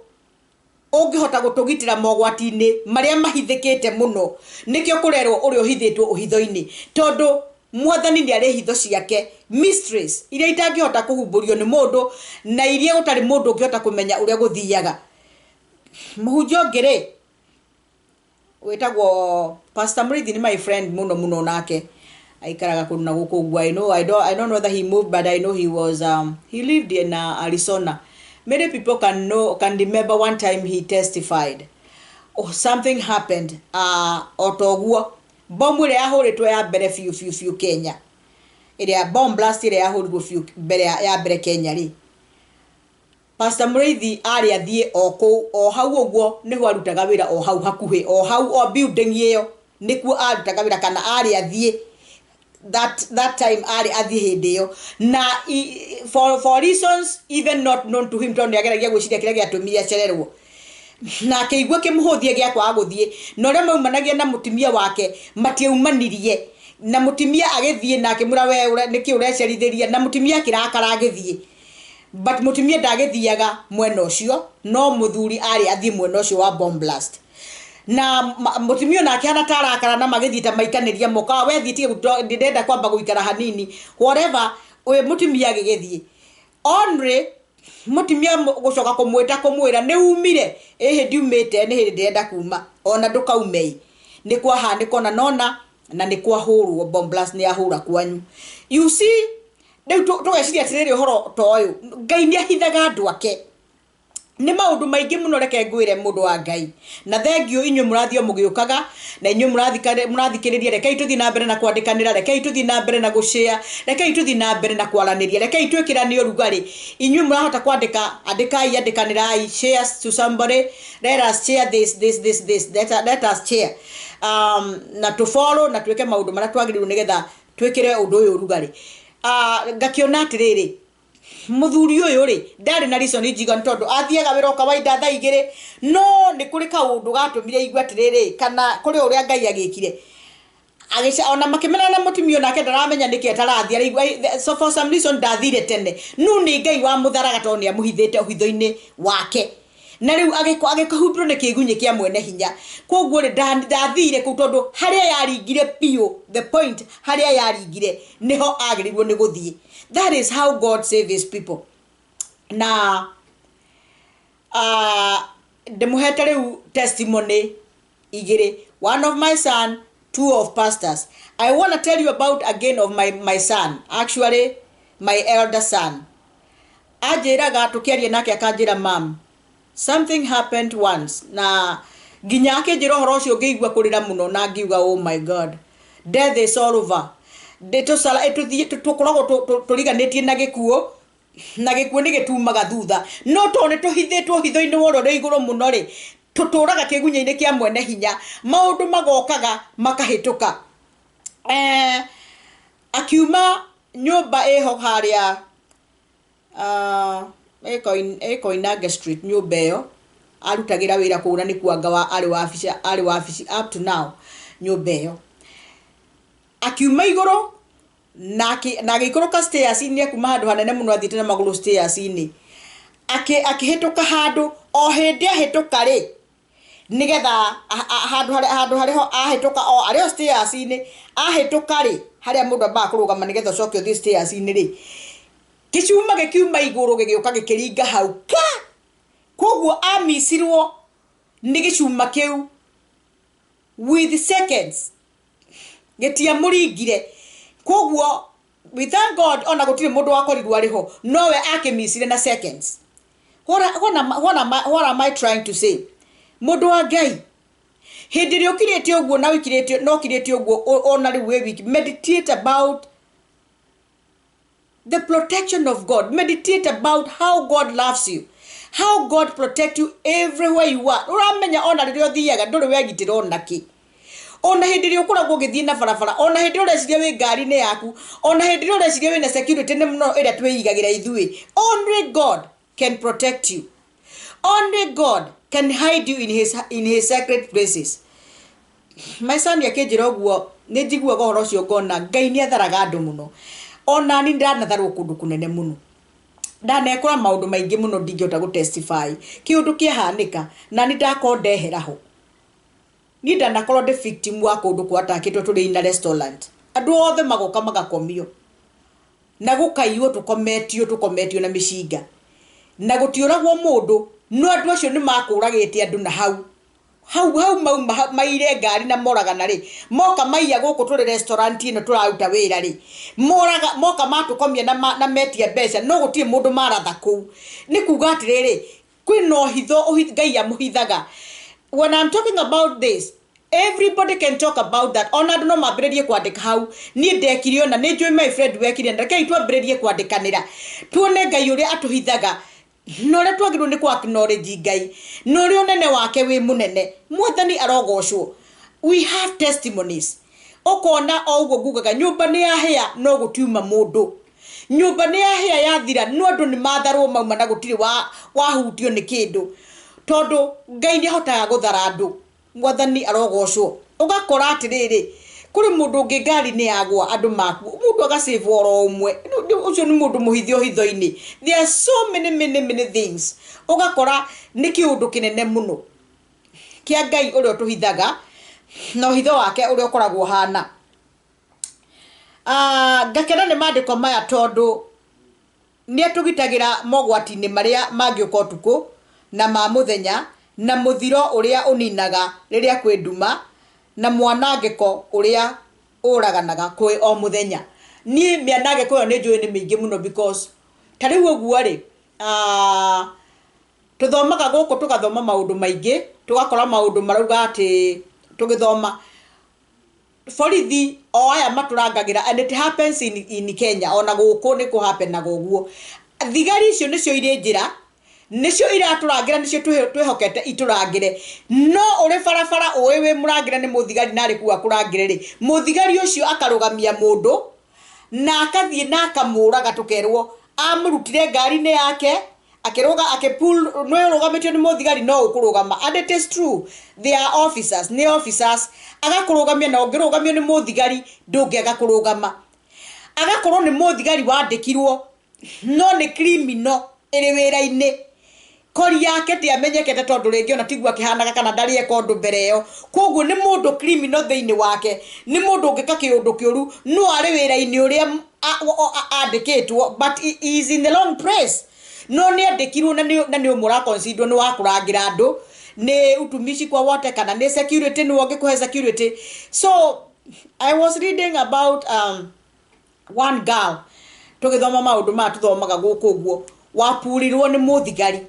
S1: ũngĩhota gũtũgitĩra mogwati-inĩ marĩa mahithĩkĩte mũno. Nĩkĩo kũrerwo ũrĩa ũhithĩtwo ũhitho-inĩ, tondũ Mwathani nĩ arĩ hitho ciake, mysteries iria itangĩhota kũhumbũrio nĩ mũndũ na iria gũtarĩ mũndũ ũngĩhota kũmenya ũrĩa gũthiaga. Mũhunjia ũngĩ rĩ wĩtagwo Pastor Muriithi nĩ my friend mũno mũno, nake aikaraga kũndũ na gũkũ ũguo. I don't know whether he moved, but I know he lived in Arizona. Many people can remember one time he testified, oh, something happened o toguo bomu ĩrĩa yahũrĩtwo ya mbere biũ biũ biũ Kenya, ĩrĩa bomb blast ĩrĩa yahũrirwo biũ mbere ya mbere Kenya rĩ, Pastor Muriithi arĩ athiĩ o kũu o hau ũguo nĩho arutaga wĩra, o hau hakuhĩ, o hau o building ĩyo nĩkuo arutaga wĩra, kana arĩ athiĩ that time, arĩ athiĩ hĩndĩ ĩyo na for reasons even not known to him, tondũ nĩageragia gwĩciria kĩrĩa gĩatũmire acererwo na akĩigua kĩmũhũthie gĩa kwaga gũthiĩ na ũrĩa maumanagia na mũtumia wake, matiaumanirie na mũtumia agĩthiĩ na akĩmwĩra, "We nĩkĩ ũrecerithĩria?" Na mũtumia akĩrakara agĩthiĩ, but mũtumia ndagĩthiaga mwena ũcio, no mũthuri arĩ athiĩ mwena ũcio wa bomb blast na mũtumia onake ahana ta arakara na magĩthiĩ ta maikanĩria moko, "We thiĩ, tige ndĩrenda kwamba gũikara hanini," whatever. Ũyũ mũtumia agĩgĩthiĩ only mũtumia gũcoka kũmwĩta kũmwĩra, "Nĩ umire?" "Ĩhĩ, ndiumĩte, nĩ hĩndĩ ndĩrenda kuma." "Ona ndũkaumei, nĩ kwahanĩka ona nona na nĩ kwahũrwo bomb blast, nĩ yahũra kwanyu." You see, rĩu tũgeciria atĩrĩrĩ, ũhoro ta ũyũ Ngai nĩ ahithaga andũ ake nĩ maũndũ maingĩ mũno. Reke ngwĩre, mũndũ wa Ngai, na thengiũ inyuĩ mũrathiĩ o mũgĩũkaga na inyuĩ mũrathikĩrĩria, rekei tũthiĩ na mbere na kwandĩkanĩra, rekei tũthiĩ na mbere na gũshare, rekei tũthiĩ na mbere na kwaranĩria, rekei twĩkĩrane ũrugarĩ. Inyuĩ mũrahota kwandĩka, andĩkai, andĩkanĩrai, share to somebody. Let us share this. Let us share na tũ follow na twĩke maũndũ marĩa twagĩrĩirwo nĩgetha twĩkĩre ũndũ ũyũ ũrugarĩ. Ngakĩona atĩrĩrĩ, mũthuri ũyũ rĩ ndarĩ na reason njiga nĩ tondũ athiaga wĩra o kawaida thaa 2, no nĩ kũrĩ kaũndũ gatũmire igue atĩrĩrĩ, kana kũrĩ ũrĩa Ngai agĩkire. Agĩca ona makĩmenana na mũtumia, onake ndaramenya nĩkĩ atarathiĩ, araigua so for some reason ndathire tene, no nĩ Ngai wamũtharaga tondũ nĩ amũhithĩte ũhitho-inĩ wake. Na rĩu agĩkũhumbĩrwo nĩ kĩgunyĩ kĩa mwene hinya. Koguo rĩ, ndathire kũu tondũ harĩa yaringire biũ, the point harĩa yaringire nĩho agĩrĩirwo nĩ gũthiĩ. That is how God save his people. Na ndĩmũhete rĩu testimony igĩrĩ, one of my son, two of pastors. I want to tell you about again of my son, actually my elder son. Anjĩraga tũkĩaria nake akanjĩra, "Mam, something happened once," na nginya akĩnjĩra ũhoro ũcio ngĩigua kũrĩra mũno na ngiuga, "Oh my God, death is all over." Tũkoragwo tũriganĩtie na gĩkuũ, na gĩkuũ nĩ gĩtumaga thutha, no tondũ nĩ tũhithĩtwo hitho-inĩ wa ũrĩa ũrĩ igũrũ mũno rĩ, tũtũraga kĩgunyĩ-inĩ kĩa mwene hinya, maũndũ magokaga makahĩtũka. Akiuma nyũmba ĩho harĩa ĩ Koinange Street, nyũmba ĩyo arutagĩra wĩra kũu, na nĩ kuanga wa arĩ wabici, arĩ wabici up to now nyũmba ĩyo. Akiuma igũrũ na agĩikũrũka stairs-inĩ, akuma handũ hanene mũno athiĩte na magũrũ stairs-inĩ. Akĩhĩtũka handũ, o hĩndĩ ahĩtũka rĩ, nĩgetha handũ harĩa ho ahĩtũka, o arĩ o stairs-inĩ ahĩtũka rĩ, harĩa mũndũ ambaga kũrũgama nĩgetha ũcoke ũthiĩ stairs-inĩ rĩ, gĩcuma gĩkiuma igũrũ gĩgĩũka gĩkĩringa hau ka. Koguo amicirwo nĩ gĩcuma kĩu with seconds, gĩtiamũringire. Koguo we thank God ona gũtirĩ mũndũ wakorirwo arĩ ho, nowe akĩmicire na seconds. What am I trying to say? Mũndũ wa Ngai, hĩndĩ ĩrĩa ũkirĩte ũguo na ũikirĩte na ũkirĩte ũguo, ona rĩu wĩ wiki, meditate about the protection of God. Meditate about how God loves you, how God protect you everywhere you are. Ũramenya ona rĩrĩa ũthiaga ndũrĩ wegitĩra ona kĩ, ona hĩndĩ ĩrĩa ũkoragwo ũgĩthiĩ na barabara, ona hĩndĩ ĩrĩa ũreciria wĩ ngari-inĩ yaku, ona hĩndĩ ĩrĩa ũreciria wĩna security nĩ mũno ĩrĩa twĩigagĩra ithuĩ. Only God can protect you. Only God can hide you in his sacred places. My son akĩnjĩra ũguo, nĩ njiguaga ũhoro ũcio ngona Ngai nĩ atharaga andũ mũno. Ona ni ndanatharwo kũndũ kũnene mũno, ndanekora maũndũ maingĩ mũno ndingĩhota gũ testify kĩũndũ kĩahanĩka, na nĩ ndakorwo ndehera ho. Niĩ ndanakorwo ndĩ victim wa kũndũ kwatakĩtwo tũrĩ in a restaurant, andũ othe magoka magakomio na gũkaiywo, tũkometio na mĩcinga na gũtiũragwo mũndũ, no andũ acio nĩ makũragĩte andũ na hau hau hau mauma maire ngari na moragana rĩ, moka maiya gũkũ tũrĩ restaurant ĩno tũraruta wĩra rĩ, moraga moka matũkomia na metia mbeca, no gũtirĩ mũndũ maratha kũu. Nĩ kuga atĩrĩrĩ, kwĩna ũhitho Ngai amũhithaga. When I'm talking about this, everybody can talk about that. Ona andũ no mambĩrĩrie kwandĩka hau, niĩ ndekire, ona nĩ njũĩ my friend wekire, na rekei twambĩrĩrie kwandĩkanĩra tuone Ngai ũrĩa atũhithaga na ũrĩa twagĩrĩirwo nĩ kũ acknowledge Ngai na ũrĩa ũnene wake wĩ mũnene. Mwathani arogocwo. We have testimonies. Ũkona o ũguo ngugaga, nyũmba nĩ yahĩa no gũtiuma mũndũ, nyũmba nĩ yahĩa yathira, no andũ nĩ matharwo mauma na gũtirĩ wahutio nĩ kĩndũ, tondũ Ngai nĩ ahotaga gũthara andũ. Mwathani arogocwo. Ũgakora atĩrĩrĩ, kũrĩ mũndũ ũngĩ ngari nĩ yagwa, andũ maku mũndũ agacĩbwo oro ũmwe. Ũcio nĩ mũndũ mũhithio hitho-inĩ. There are so many, many, many things. Ũgakora nĩ kĩũndũ kĩnene mũno kĩa Ngai ũrĩa ũtũhithaga na ũhitho wake ũrĩa ũkoragwo ũhana. Ngakena nĩ maandĩko maya tondũ nĩ atũgitagĩra mogwati-inĩ marĩa mangĩũka ũtukũ na ma mũthenya, na mũthiro ũrĩa ũninaga rĩrĩa kwĩ nduma, na mwanangĩko ũrĩa ũraganaga kwĩ o mũthenya. Niĩ mĩanangĩko ĩyo nĩ njũĩ nĩ mĩingĩ mũno, because ta rĩu ũguo rĩ, tũthomaga gũkũ, tũgathoma maũndũ maingĩ, tũgakora maũndũ marauga atĩ tũgĩthoma borithi o aya matũrangagĩra, and it happens in Kenya, ona gũkũ nĩ kũhappenaga ũguo. Thigari icio nĩcio irĩ njĩra, nĩcio iratũrangĩra, nĩcio twĩhokete itũrangĩre, no ũrĩ barabara ũĩ wĩ mũrangĩre nĩ mũthigari na arĩ kuu akũrangĩre rĩ, mũthigari ũcio akarũgamia mũndũ na akathiĩ na akamũraga. Tũkerwo amũrutire ngari-inĩ yake, akĩrũga, akĩpull. Nĩ ũrũgamĩtio nĩ mũthigari no ũkũrũgama, and it is true, they are officers, nĩ officers. Agakũrũgamia, na ũngĩrũgamio nĩ mũthigari ndũngĩaga kũrũgama. Agakorwo nĩ mũthigari wandĩkirwo, no nĩ criminal ĩrĩ wĩra-inĩ. Kori yake ndiamenyekete tondu ringi ona tiguo akihanaga kana ndari eka undu mbere iyo. Koguo ni mundu criminal thiini wake, ni mundu ungika kiundu kiuru, no ari wira-ini uria andikitwo, but he is in the wrong place. No ni andikirwo na ni umura consider ni wa kurangira andu, ni utumishi kwa wote kana ni security, ni wangikuhe security. So I was reading about one girl tugithoma maundu ma tuthomaga guku uguo, wapurirwo ni muthigari,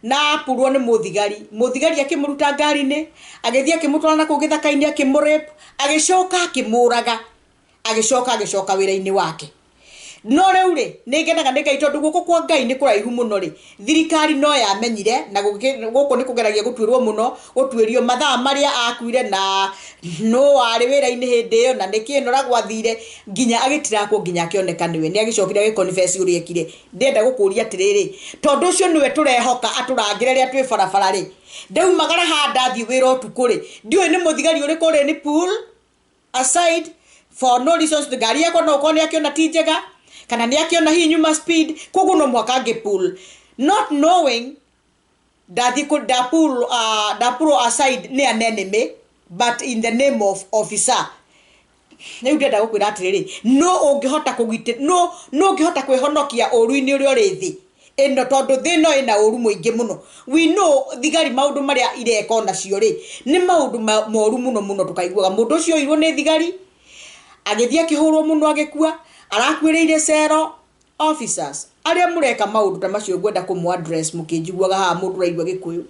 S1: na apurwo ni muthigari, muthigari akimuruta ngari-ini, agithie akimutwara na kuu githaka-ini, akimurape, agicoka akimuraga, agicoka agicoka wira-ini wake. No riu ri ni ngenaga ni Ngai tondu guoko kwa Ngai ni kuraihu muno ri, thirikari no yamenyire na guku ni kugeragia gutuirwo muno, gutuirio mathaa maria akuire na no wari wira-ini hindi iyo na niki no ragwathire nginya agitirakwo nginya akioneka niwe. Ni agicokire agiconfess uria ekire. Ndenda gukuria atiriri, tondu ucio niwe turehoka aturangire ria twi barabara ri, ndaumagara ha ndathie wira utuku ri, ndiui ni muthigari uriku ri ni pull aside for no reasons, ngari yakwa no ukorwo ni akiona ti njega kana ni akiona hihi nyuma speed, koguo no mwaka ngi pull, not knowing ndathi ku da pull, da pull aside ni an enemy, but in the name of officer. Riu ndenda gukwira atiriri, no ungihota kugite, no no ungihota kwihonokia uru-ini uria uri thi ino, tondu thi ino ina uru muingi muno. We know thigari maundu maria ireka onacio ri ni maundu moru muno muno, tukaiguaga mundu ucio oirwo ni thigari agithie akihurwo muno agikua, arakuireire cero. Officers aria mureka maundu ta macio ngwenda kumu address mukinjiguaga haha mundu raigua Gikuyu,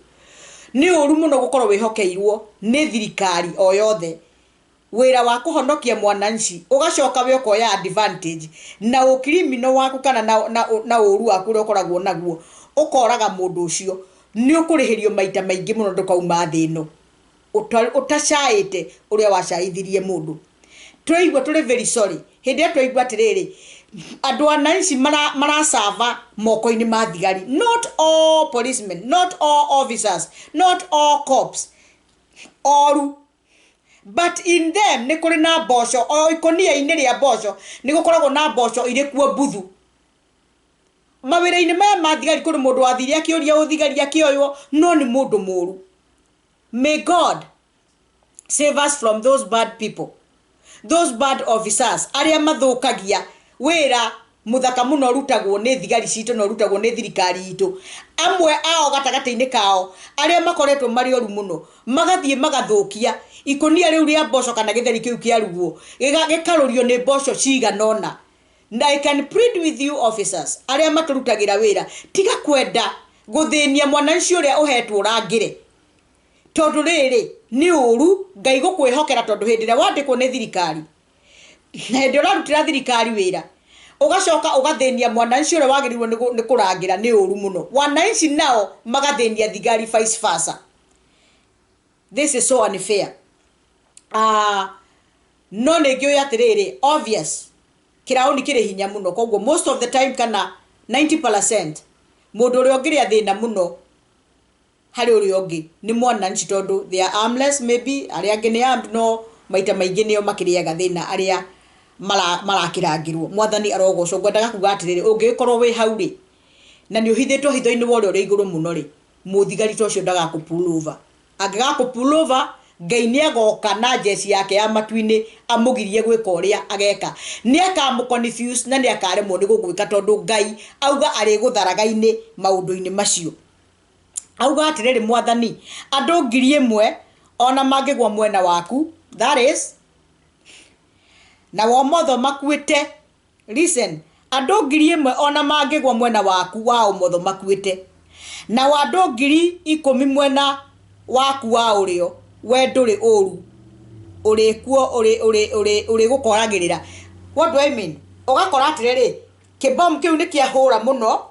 S1: ni uru muno gukorwo wihokeirwo ni thirikari o yothe wira wa kuhonokia mwananchi, ugacoka we ukoya advantage na ukirimino waku kana na uru waku uria ukoragwo naguo, ukoraga mundu ucio, ni ukurihirio maita maingi muno ndukauma thi ino utacaite uria wacaithirie mundu. Turaigua turi very sorry hindi ĩrĩa twaigua atiriri andu ananchi maracava moko-ini ma thigari. Not all policemen, not all officers, not all cops oru, but in them ni kuri na mboco, o ikonia-ini ria mboco ni gukoragwo na mboco iri kuo mbuthu. Mawira-ini maya ma thigari kuri mundu wathire akiuria uthigari akioywo, no ni mundu muru. May God save us from those bad people, those bad officers aria mathukagia wira muthaka muno rutagwo ni thigari citu no rutagwo ni thirikari itu. Amwe ao gatagati-ini kao aria makoretwo mari oru muno magathie magathukia ikonia riu ria mboco kana githeri kiu kiarugwo gikarurio ni mboco cigana ona. Na I can plead with you officers aria maturutagira wira, tiga kwenda guthinia mwananchi uria uhetwo urangire, tondu riri ni uru Ngai gukwihokera, tondu hindi ria wandikwo ni thirikari na hindi urarutira thirikari wira ugacoka ugathinia mwananchi uria wagirirwo ni kurangira, ni uru muno. Wananchi nao magathinia thigari vice versa. This is so unfair. No ni ngiuya atiriri, obvious kirauni kiri hinya muno, koguo most of the time kana 90% mundu uria ungiria thina muno hari uria ungi ni mwananchi, tondu they are armless, maybe aria angi ni armed, no maita maingi nio makiriaga thina aria marakirangirwo. Mwathani arogocwo. Ngwendaga kuga atiriri, ungikorwo wi hau ri na ni uhithitwo hitho-ini wa uria uri iguru muno ri, muthigari ta ucio ndagaku pull over. Angigaku pull over, Ngai ni agoka na jeshi yake ya matu-ini amugirie gwika uria ageka, ni akamu confuse na ni akaremwo ni gugwika, tondu Ngai auga ari gutharagaini maundu-ini macio. Auga atiriri, Mwathani, andu 1,000 ona mangigwa mwena waku, that is na womotho makuite, listen, andu 1,000 ona mangigwa mwena waku wa umotho makuite, na andu 10,000 mwena waku wa urio, we nduri uru uri kuo uri uri uri uri gukoragirira. What do I mean? Ugakora atiriri, kibomu kiu ni kiahura muno,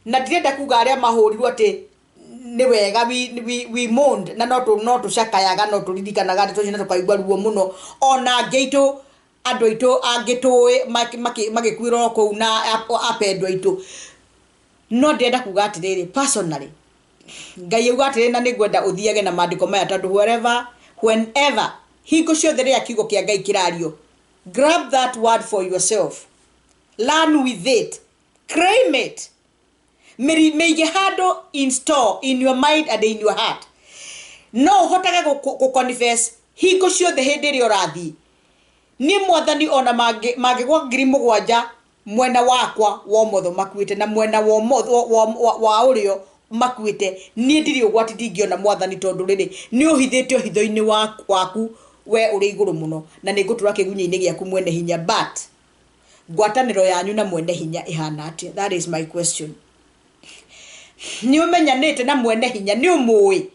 S1: na ndirenda kuga aria mahurirwo ati ni wega, we mourned, na no tucakayaga, no turirikanaga ndeto icio na tukaigua ruo muno. Ona angĩ aitũ, andũ aitũ angĩ tũĩ magĩkuĩrwo kũu na apendwa aitũ. No ndĩrenda kuga atĩrĩrĩ, personally Ngai auga atĩrĩrĩ, na nĩngwenda ũthiage na maandĩko maya, tondũ wherever, whenever, hingo ciothe rĩrĩa kiugo kĩa Ngai kĩrario, grab that word for yourself, learn with it, claim it. Mĩige handũ in store in your mind and in your heart. No ũhotage gũ confess hingo ciothe hĩndĩ ĩrĩa ũrathiĩ. Niĩ Mwathani, ona mangĩgwa 7,000 mwena wakwa wa ũmotho makuĩte, na mwena wa ũmotho wa ũrĩo makuĩte, niĩ ndirĩ ũgwati ndingĩona, Mwathani, tondũ rĩrĩ nĩ ũhithĩte ũhitho-inĩ waku we ũrĩ igũrũ mũno, na nĩ ngũtũra kĩgunyĩ-inĩ gĩaku, mwene hinya. But ngwatanĩro yanyu na mwene hinya ĩhana atĩa? That is my question. Nĩ ũmenyanĩte na mwene hinya? Nĩ ũmũĩ?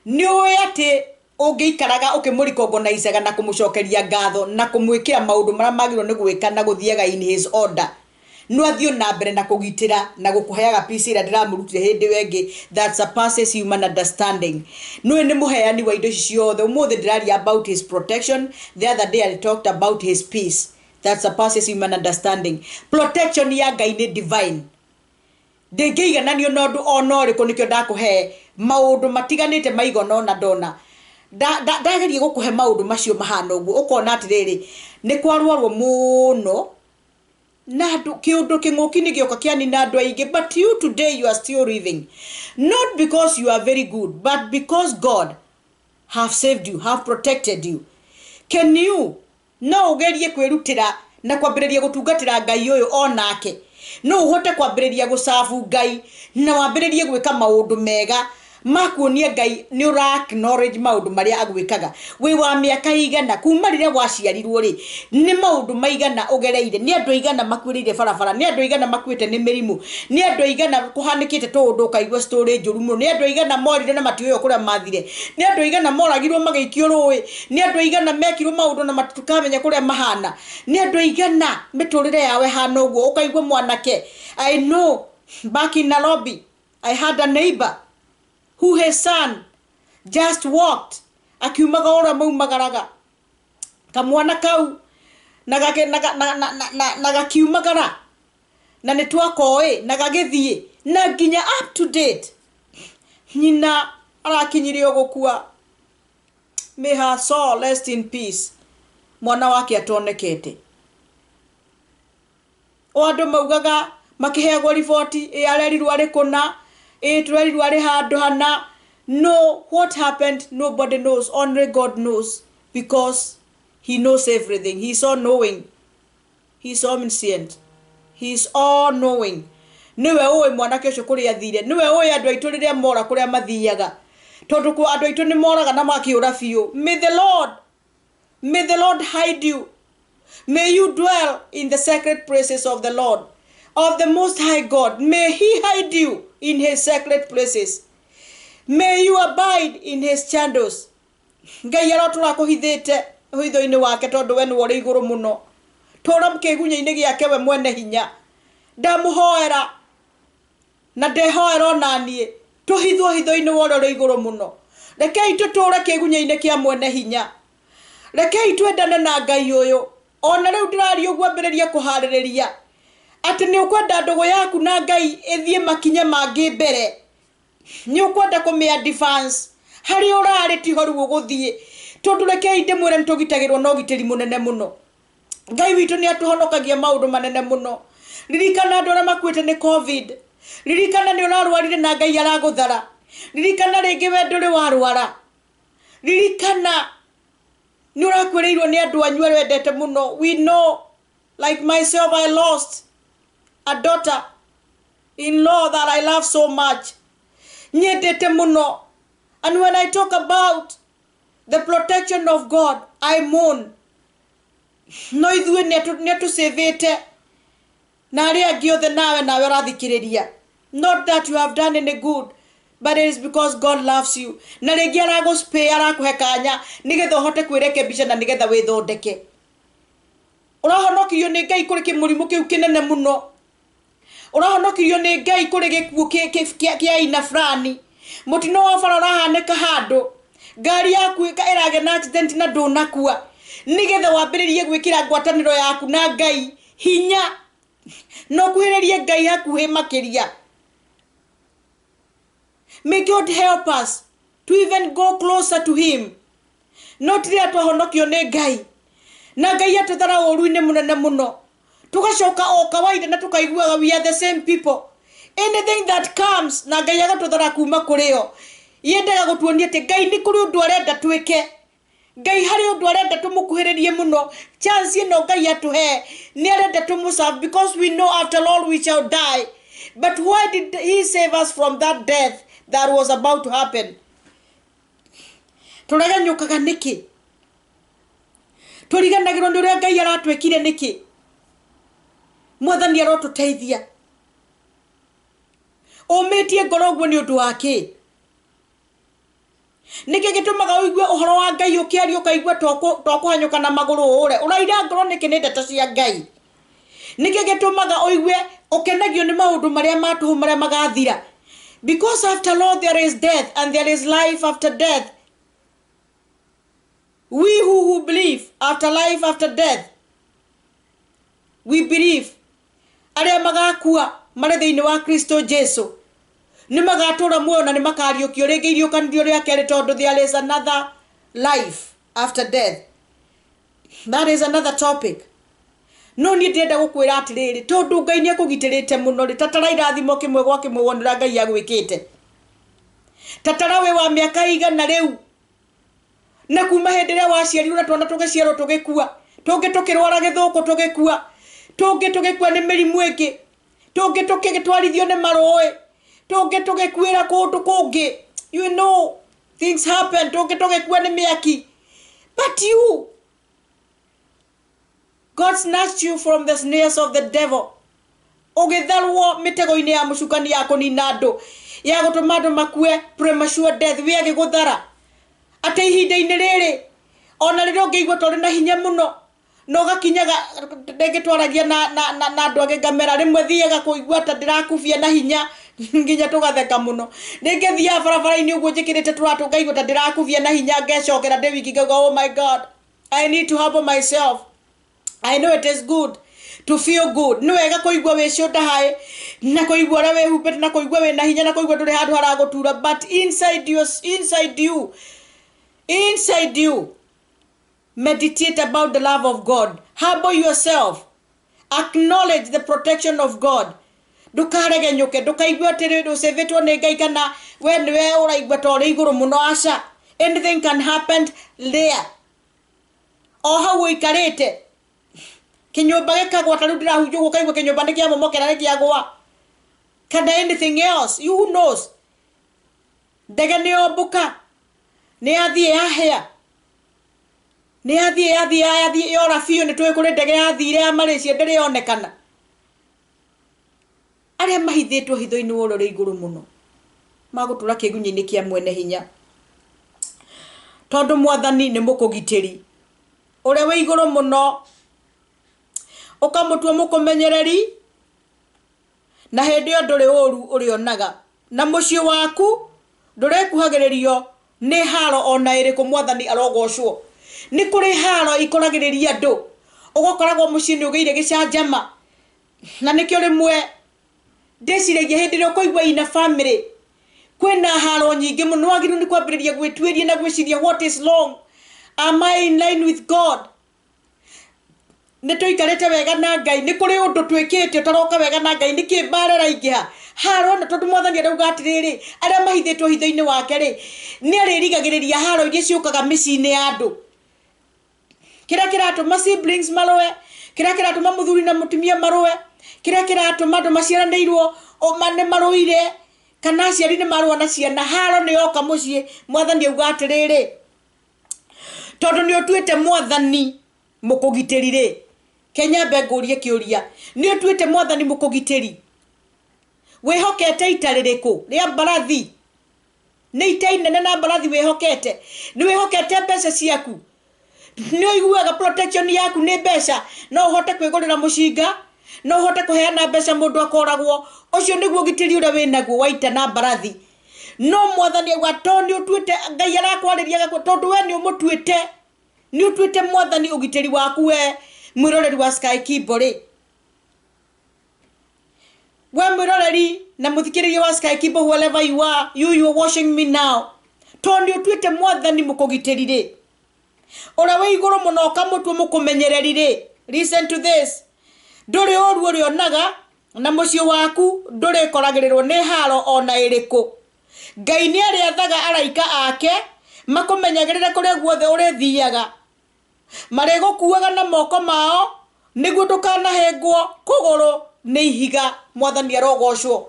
S1: Nĩ ũĩ atĩ ũngĩikaraga ũkĩmũrecognizaga na kũmũcokeria ngatho na kũmwĩkĩra maũndũ marĩa magĩrĩirwo nĩ gwĩka na gũthiaga in his order, no athiĩ na mbere na kũgitĩra na gũkũheaga peace ĩrĩa ndĩramũrutire hĩndĩ ĩyo ĩngĩ that surpasses human understanding? Nĩũĩ nĩ mũheani wa indo ici ciothe. Ũmũthĩ ndĩraria about his protection. The other day I talked about his peace that surpasses human understanding. Protection ya Ngai nĩ divine, ndĩngĩigananio na ũndũ ona ũrĩkũ. Nĩkĩo ndakũhe maũndũ matiganĩte maigana ũna. Ndona ndageria gũkũhe maũndũ macio mahana ũguo, ũkona atĩrĩrĩ, nĩ kwarwarwo mũno na andũ, kĩũndũ kĩng'ũki nĩ gĩoka kĩanina andũ aingĩ, but you today, you are still living, not because you are very good, but because God have saved you, have protected you. Can you, no ũgerie kwĩrutĩra na kwambĩrĩria gũtungatĩra Ngai ũyũ onake? No ũhote kwambĩrĩria gũcabu Ngai na wambĩrĩrie gwĩka maũndũ mega ma kuonia Ngai nĩ ũra acknowledge maũndũ marĩa agwĩkaga? Wĩ wa mĩaka igana kuma rĩrĩa waciarirwo rĩ, nĩ maũndũ maigana ũgereire? Nĩ andũ aigana makuĩrĩire barabara? Nĩ andũ aigana makuĩte nĩ mĩrimũ? Nĩ andũ aigana kũhanĩkĩte tũũndũ ũkaigua story njũru mũno? Nĩ andũ aigana morire na matiũĩ kũrĩa mathire? Nĩ andũ aigana moragirwo magĩikio rũĩ? Nĩ andũ aigana mekirwo maũndũ na matukamenya kũrĩa mahana? Nĩ andũ aigana mĩtũrĩre yao ĩhana ũguo ũkaigua mwanake? I know back in Nairobi I had a neighbor who his son just walked, akiumaga ũrĩa maumagaraga kamwana kau na gake na, na, na, na, na, na gakiumagara na nĩ twakoĩ na gagĩthiĩ, na nginya up to date nyina arakinyirie o gũkua, may her soul rest in peace, mwana wake atonekete. O andũ maugaga makĩheagwo riboti, ĩ arerirwo arĩ kũna, ĩ tũrerirwo arĩ handũ hana. No, what happened, nobody knows. Only God knows, because he knows everything. He is all knowing, he is omniscient, he is all knowing. Nĩwe ũĩ mwanake ũcio kũrĩa athire. Nĩwe ũĩ andũ aitũ rĩrĩa mora kũrĩa mathiaga, tondũ kwa andũ aitũ nĩ moraga na makĩũra biũ. May the Lord hide you. May you dwell in the sacred places of the Lord, of the Most High God. May He hide you in His sacred places. May you abide in His shadows. Ngai arotũra kũhithĩte ũhitho-inĩ wake, tondũ we nĩwe ũrĩ igũrũ mũno. Tũra kĩgunyĩ-inĩ gĩake we mwene hinya. Ndamũhoera na ndehoera onaniĩ tũhithwo hitho-inĩ wa ũrĩa ũrĩ igũrũ mũno. Rekei tũtũre kĩgunyĩ-inĩ kĩa mwene hinya. Rekei twendane na Ngai ũyũ. Ona rĩu ndĩraria ũguo, ambĩrĩria kũharĩrĩria atĩ nĩ ũkwenda ndũgũ yaku na Ngai ĩthiĩ makinya mangĩ mbere, nĩ ũkwenda kũmĩ advance harĩa ũrarĩ, tiho rĩu ũgũthiĩ. Tondũ rekei ndĩmwĩre, nĩ tũgitagĩrwo na ũgitĩri mũnene mũno. Ngai witũ nĩ atũhonokagia maũndũ manene mũno. Ririkana andũ arĩa makuĩte nĩ COVID. Ririkana nĩ ũrarwarire na Ngai aragũthara. Ririkana rĩngĩ we ndũrĩ warwara. Ririkana nĩ ũrakuĩrĩirwo nĩ andũ anyu arĩa wendete mũno. We know, like myself, I lost a daughter in law that I love so much, nyendete mũno. And when I talk about the protection of God, I mourn. No ithuĩ nĩ atũcĩvĩte na arĩa angĩ othe, nawe ũrathikĩrĩria. Not that you have done any good, but it is because God loves you. Na rĩngĩ aragũspare, arakũhe kanya nĩgetha ũhote kwĩrekebisha na nĩgetha wĩthondeke. Ũrahonokirio nĩ Ngai kũrĩ kĩmũrimũ kĩu kĩnene mũno. Ũrahonokirio nĩ Ngai kũrĩ gĩkuũ kĩa aina fulani. Mũtino wa bara ũrahanĩka handũ, ngari yaku ĩragĩa na accident na ndũnakua, nĩgetha wambĩrĩrie gwĩkĩra ngwatanĩro yaku na Ngai hinya na ũkuhĩrĩrie Ngai hakuhĩ makĩria. May God help us to even go closer to him. No rĩrĩa twahonokio nĩ Ngai na Ngai atũthara ũũru-inĩ mũnene mũno, Tũgacoka o kawaida na tũkaiguaga we are the same people. Anything that comes na Ngai agatũthara kuma kũrĩ yo, yendaga gũtuonia atĩ Ngai nĩ kũrĩ ũndũ arenda twĩke. Ngai harĩ ũndũ arenda tũmũkuhĩrĩrie mũno. Chance ĩno Ngai atũhe nĩ arenda tũmũserve, because we know after all we shall die. But why did he save us from that death that was about to happen? Tũregenyũkaga nĩkĩ? Tũriganagĩrwo nĩ ũrĩa Ngai aratwĩkire nĩkĩ? Mwathani arotũteithia. Ũmĩtie ngoro ũguo nĩ ũndũ wa kĩ? Nĩkĩ gĩtũmaga ũigue ũhoro wa Ngai ũkĩaria ũkaigua to kũhanyũka na magũrũ ũũre? Ũraira ngoro nĩkĩ nĩ ndeto cia Ngai? Nĩkĩ gĩtũmaga ũigue ũkenagio nĩ maũndũ marĩa ma tũhũ marĩa magathira? Because after all there is death and there is life after death. We who believe after life after death, we believe arĩa magakua marĩ thĩinĩ wa Kristo Jesu nĩ magatũra muoyo na nĩ makariũkio rĩngĩ iriũkanĩrio rĩa kerĩ, tondũ there is another life after death. That is another topic. No niĩ ndĩrenda gũkwĩra atĩrĩrĩ, tondũ Ngai nĩ akũgitĩrĩte mũno rĩ, tatara irathimo kĩmwe gwa kĩmwe wone ũrĩa Ngai agwĩkĩte. Tatara wĩ wa mĩaka igana rĩu, na kuma hĩndĩ ĩrĩa waciarirwo na twana tũgĩciarwo tũgĩkua, tũngĩ tũkĩrwara gĩthũkũ tũgĩkua, tũngĩ tũgĩkua nĩ mĩrimũ ĩngĩ, tũngĩ tũkĩtwarithio nĩ marũĩ, tũngĩ tũgĩkuĩra kũndũ kũngĩ. You know, things happen. Tũngĩ tũgĩkua nĩ mĩaki. But you, God snatched you from the snares of the devil. Ũgĩtharwo mĩtego-inĩ ya mũcukani ya kũnina andũ, ya gũtũma andũ makue premature death. We agĩgũthara atĩ ihinda-inĩ rĩrĩ ona rĩrĩa ũngĩigua ta ũrĩ na hinya mũno na ũgakinyaga rĩngĩ twaragia na andũ angĩ ngamera rĩmwe thiaga kũigua ta ndĩrakubia na hinya nginya tũgatheka mũno. Rĩngĩ thiaga barabara-inĩ ũguo njĩkĩrĩte tũratũ ngaigua ta ndĩrakubia na hinya, ngecokera ndĩ wiki ngauga, "Oh my God, I need to humble myself." I know it is good to feel good. Nĩ wega kũigua wĩ shoulder high na kũigua ũrĩa wĩhumbĩte na kũigua wĩna hinya na kũigua ndũrĩ handũ haragũtura, but inside you meditate about the love of God. Humble yourself, acknowledge the protection of God. Ndũkaregenyũke, ndũkaigue atĩ ũcĩvĩtwo nĩ Ngai kana we nĩwe ũraigua ta ũrĩ igũrũ mũno. Aca, anything can happen there. O hau ũikarĩte kĩnyũmba gĩkagwa, ta rĩu ndĩrahunjia ũguo ũkaigua kĩnyũmba nĩ kĩamomokera, nĩ kĩagwa, kana anything else, you, who knows? Ndege nĩ yombũka, nĩ yathiĩ yahĩa, nĩ yathiĩ yathiĩ yathiĩ yora biũ. Nĩ tũĩ kũrĩ ndege yathire ya Malaysia ndĩrĩ yonekana. Arĩa mahithĩtwo hitho-inĩ wa ũrĩa ũrĩ igũrũ mũno magũtũra kĩgunyĩ-inĩ kĩa mwene hinya, tondũ Mwathani nĩ mũkũgitĩri. Ũrĩa wĩ igũrũ mũno ũkamũtua mũkũmenyereri, na hĩndĩ ĩyo ndũrĩ ũru ũrĩonaga, na mũciĩ waku ndũrĩkuhagĩrĩrio nĩ haro ona ĩrĩkũ. Mwathani arogocwo. Nĩ kũrĩ haro ikoragĩrĩria andũ, ũgakoragwo mũciĩ nĩ ũgĩire gĩcanjama. Na nĩkĩo rĩmwe ndĩciragia hĩndĩ ĩrĩa ũkũigua ina family kwĩna haro nyingĩ mũno, wagĩrĩirwo nĩ kwambĩrĩria gwĩtuĩria na gwĩciria, what is wrong? Am I in line with God? Nĩ tũikarĩte wega na Ngai? Nĩ kũrĩ ũndũ twĩkĩte ũtaroka wega na Ngai? Nĩkĩ mbara ĩraingĩha haro ĩno? Tondũ Mwathani arauga atĩrĩrĩ, arĩa mahithĩtwo hitho-inĩ wake rĩ, nĩ arĩrigagĩrĩria haro iria ciũkaga mĩciĩ-inĩ ya andũ. Kĩrĩa kĩratũma siblings marũe, kĩrĩa kĩratũma mũthuri na mũtumia marũe, kĩrĩa kĩratũma andũ maciaranĩirwo nĩ marũire, kana aciari nĩ marũa na ciana, haro nĩ yoka mũciĩ. Mwathani auga atĩrĩrĩ, tondũ nĩ ũtuĩte Mwathani mũkũgitĩri rĩ, kenyambe ngũrie kĩũria: nĩ ũtuĩte Mwathani mũkũgitĩri? Wĩhokete ita rĩrĩkũ rĩa mbarathi? Nĩ ita inene na mbarathi wĩhokete? Nĩ wĩhokete mbeca ciaku? Nĩ ũiguaga protection yaku nĩ mbeca? No ũhote kwĩgũrĩra mũcinga, no ũhote kũheana mbeca mũndũ akoragwo? Ũcio nĩguo ũgitĩri ũrĩa wĩnaguo wa ita na mbarathi? No Mwathani auga to nĩ ũtuĩte, Ngai arakwarĩria gakwe, tondũ we nĩ ũmũtuĩte, nĩ ũtuĩte Mwathani ũgitĩri waku. We mwĩroreri wa Sky Kibo rĩ, we mwĩroreri na mũthikĩrĩria wa Sky Kibo, wherever you are, you are watching me now, tondũ nĩ ũtuĩte Mwathani mũkũgitĩri rĩ, ũrĩa wĩ igũrũ mũno ũkamũtua mũkũmenyereri rĩ, listen to this. Ndũrĩ ũru ũrĩonaga, na mũciĩ waku ndũrĩkoragĩrĩrwo nĩ haro o na ĩrĩkũ. Ngai nĩ arĩathaga araika ake makũmenyagĩrĩre kũrĩa guothe ũrĩthiaga. Marĩgũkuaga na moko mao nĩguo ndũkanahĩngwo kũgũrũ nĩ ihiga. Mwathani arogocwo.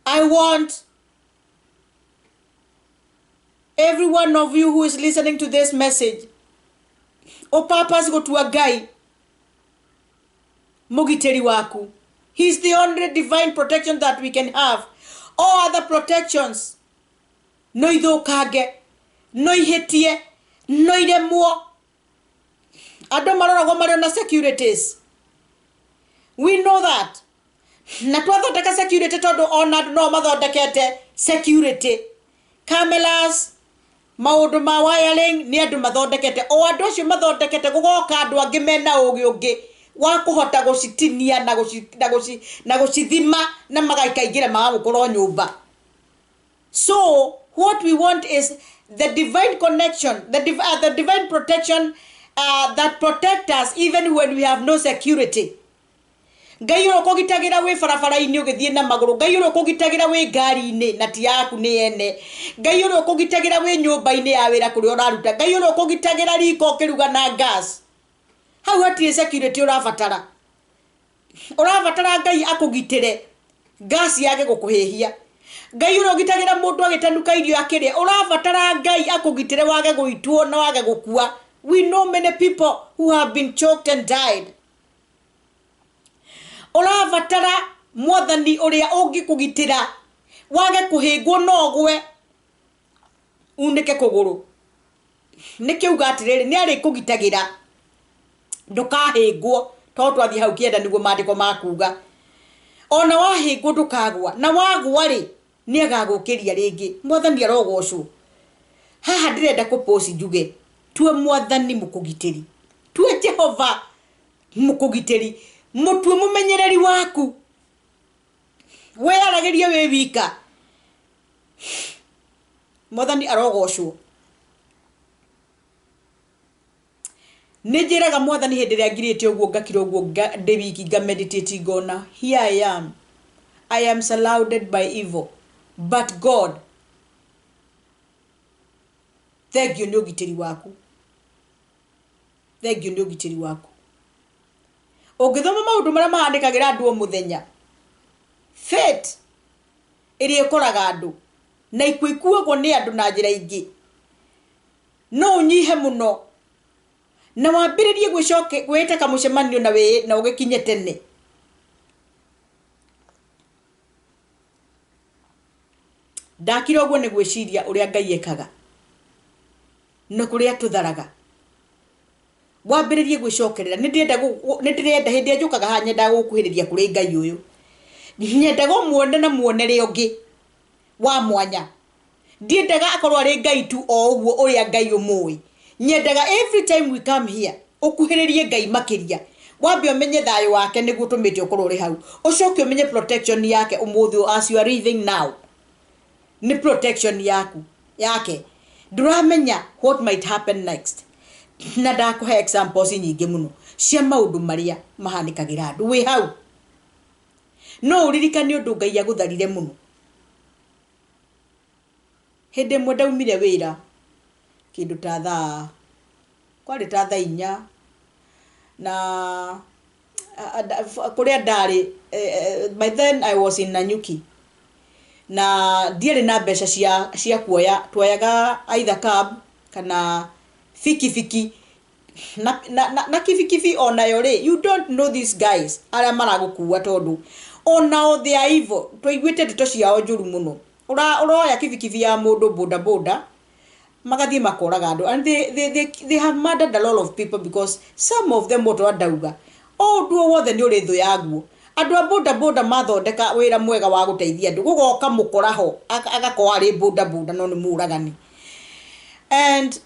S1: I want every one of you who is listening to this message ũpurpose gũtua Ngai mũgitĩri waku. He is the only divine protection that we can have. All other protections no ithũkange, no ihĩtie, no iremwo. Andũ maroragwo marĩ ona securities, we know that. Na twathondeka security, tondũ ona andũ no mathondekete security cameras, maũndũ ma wiring nĩ andũ mathondekete. O andũ acio mathondekete, gũgoka andũ angĩ mena ũgĩ ũngĩ wa kũhota gũcitinia na gũcithima na magaikaingĩra magagũkorwo nyũmba. So what we want is the divine connection, the divine protection that protect us even when we have no security. Ngai ũrĩa ũkũgitagĩra wĩ barabara-inĩ ũgĩthiĩ na magũrũ, Ngai ũrĩa ũkũgitagĩra wĩ ngari-inĩ na ti yaku nĩ ene, Ngai ũrĩa ũkũgitagĩra wĩ nyũmba-inĩ ya wĩra kũrĩa ũraruta, Ngai ũrĩa ũkũgitagĩra riko ũkĩruga na gas, hau hatirĩ security ũrabatara. Ũrabatara Ngai akũgitĩre gas yage gũkũhĩhia. Ngai ũrĩa ũgitagĩra mũndũ agĩtanuka irio akĩrĩa, ũrabatara Ngai akũgitĩre wage gũitwo na wage gũkua. We know many people who have been choked and died. Ũrabatara Mwathani ũrĩa ũngĩkũgitĩra wage kũhĩngwo no ũgwe unĩke kũgũrũ. Nĩkĩo uga atĩrĩrĩ, nĩ arĩkũgitagĩra ndũkahĩngwo, tondũ twathiĩ hau kĩenda nĩguo maandĩko makuga. Ona wahĩngwo ndũkagwa, na wagwa rĩ, nĩ agagũkĩria rĩngĩ. Mwathani arogocwo. Haha ndĩrenda kũpost njuge, tue Mwathani mũkũgitĩri, tue Jehova mũkũgitĩri, mũtue mũmenyereri waku, wĩyaragĩrie wĩ wika. Mwathani arogocwo. Nĩ njĩraga Mwathani hĩndĩ ĩrĩa ngirĩte ũguo, ngakira ũguo ndĩ wiki, nga meditate, ngona here I am, I am surrounded by evil, but God, thank you nĩ ũgitĩri waku, thank you nĩ ũgitĩri waku. Ũngĩthoma maũndũ marĩa mahanĩkagĩra andũ o mũthenya, fate ĩrĩa ĩkoraga andũ na ikuũ ikuagwo nĩ andũ na njĩra ingĩ, no ũnyihe mũno na wambĩrĩrie gwĩcoke gwĩta kamũcemanio na wĩ na ũgĩkinye tene. Ndakira ũguo nĩ gwĩciria ũrĩa Ngai ekaga na kũrĩa tũtharaga, wambĩrĩrie gwĩcokerera. Nĩ ndĩrenda nĩ ndĩrenda hĩndĩ ĩrĩa njũkaga haha, nyendaga gũkuhĩrĩria kũrĩ Ngai ũyũ, nyendaga ũmuone na muonere ũngĩ wa mwanya. Ndiendaga akorwo arĩ Ngai tu o ũguo ũrĩa Ngai ũmũĩ. Nyendaga every time we come here ũkuhĩrĩrie Ngai makĩria, wambe ũmenye thayũ wake nĩguo ũtũmĩte ũkorwo ũrĩ hau, ũcoke ũmenye protection yake ũmũthĩ as you are living now, nĩ protection yaku yake. Ndũramenya what might happen next. Na ndakũhe examples nyingĩ mũno cia maũndũ marĩa mahanĩkagĩra andũ wĩ hau. No ũririkane ũndũ Ngai agũtharire mũno. Hĩndĩ ĩmwe ndaumire wĩra kĩndũ ta thaa, kwarĩ ta thaa 4, na kũrĩa ndarĩ, by then I was in Nanyuki, na ndiarĩ na mbeca cia kuoya, tuoyaga either cab kana bikibiki, na kibikibi onayo rĩ, you don't know these guys arĩa maragũkua, tondũ onao they are evil. Twaiguĩte ndeto ciao njũru mũno. Ũroya kibikibi ya mũndũ, boda boda, magathiĩ makoraga andũ, and they have murdered a lot of people, because some of them, ũndũ ndauga, o ũndũ o wothe nĩ ũrĩ thũ yaguo. Andũ a boda boda mathondeka wĩra mwega wa gũteithia andũ, gũgoka mũkora ho agakorwo arĩ boda boda no nĩ mũragani. And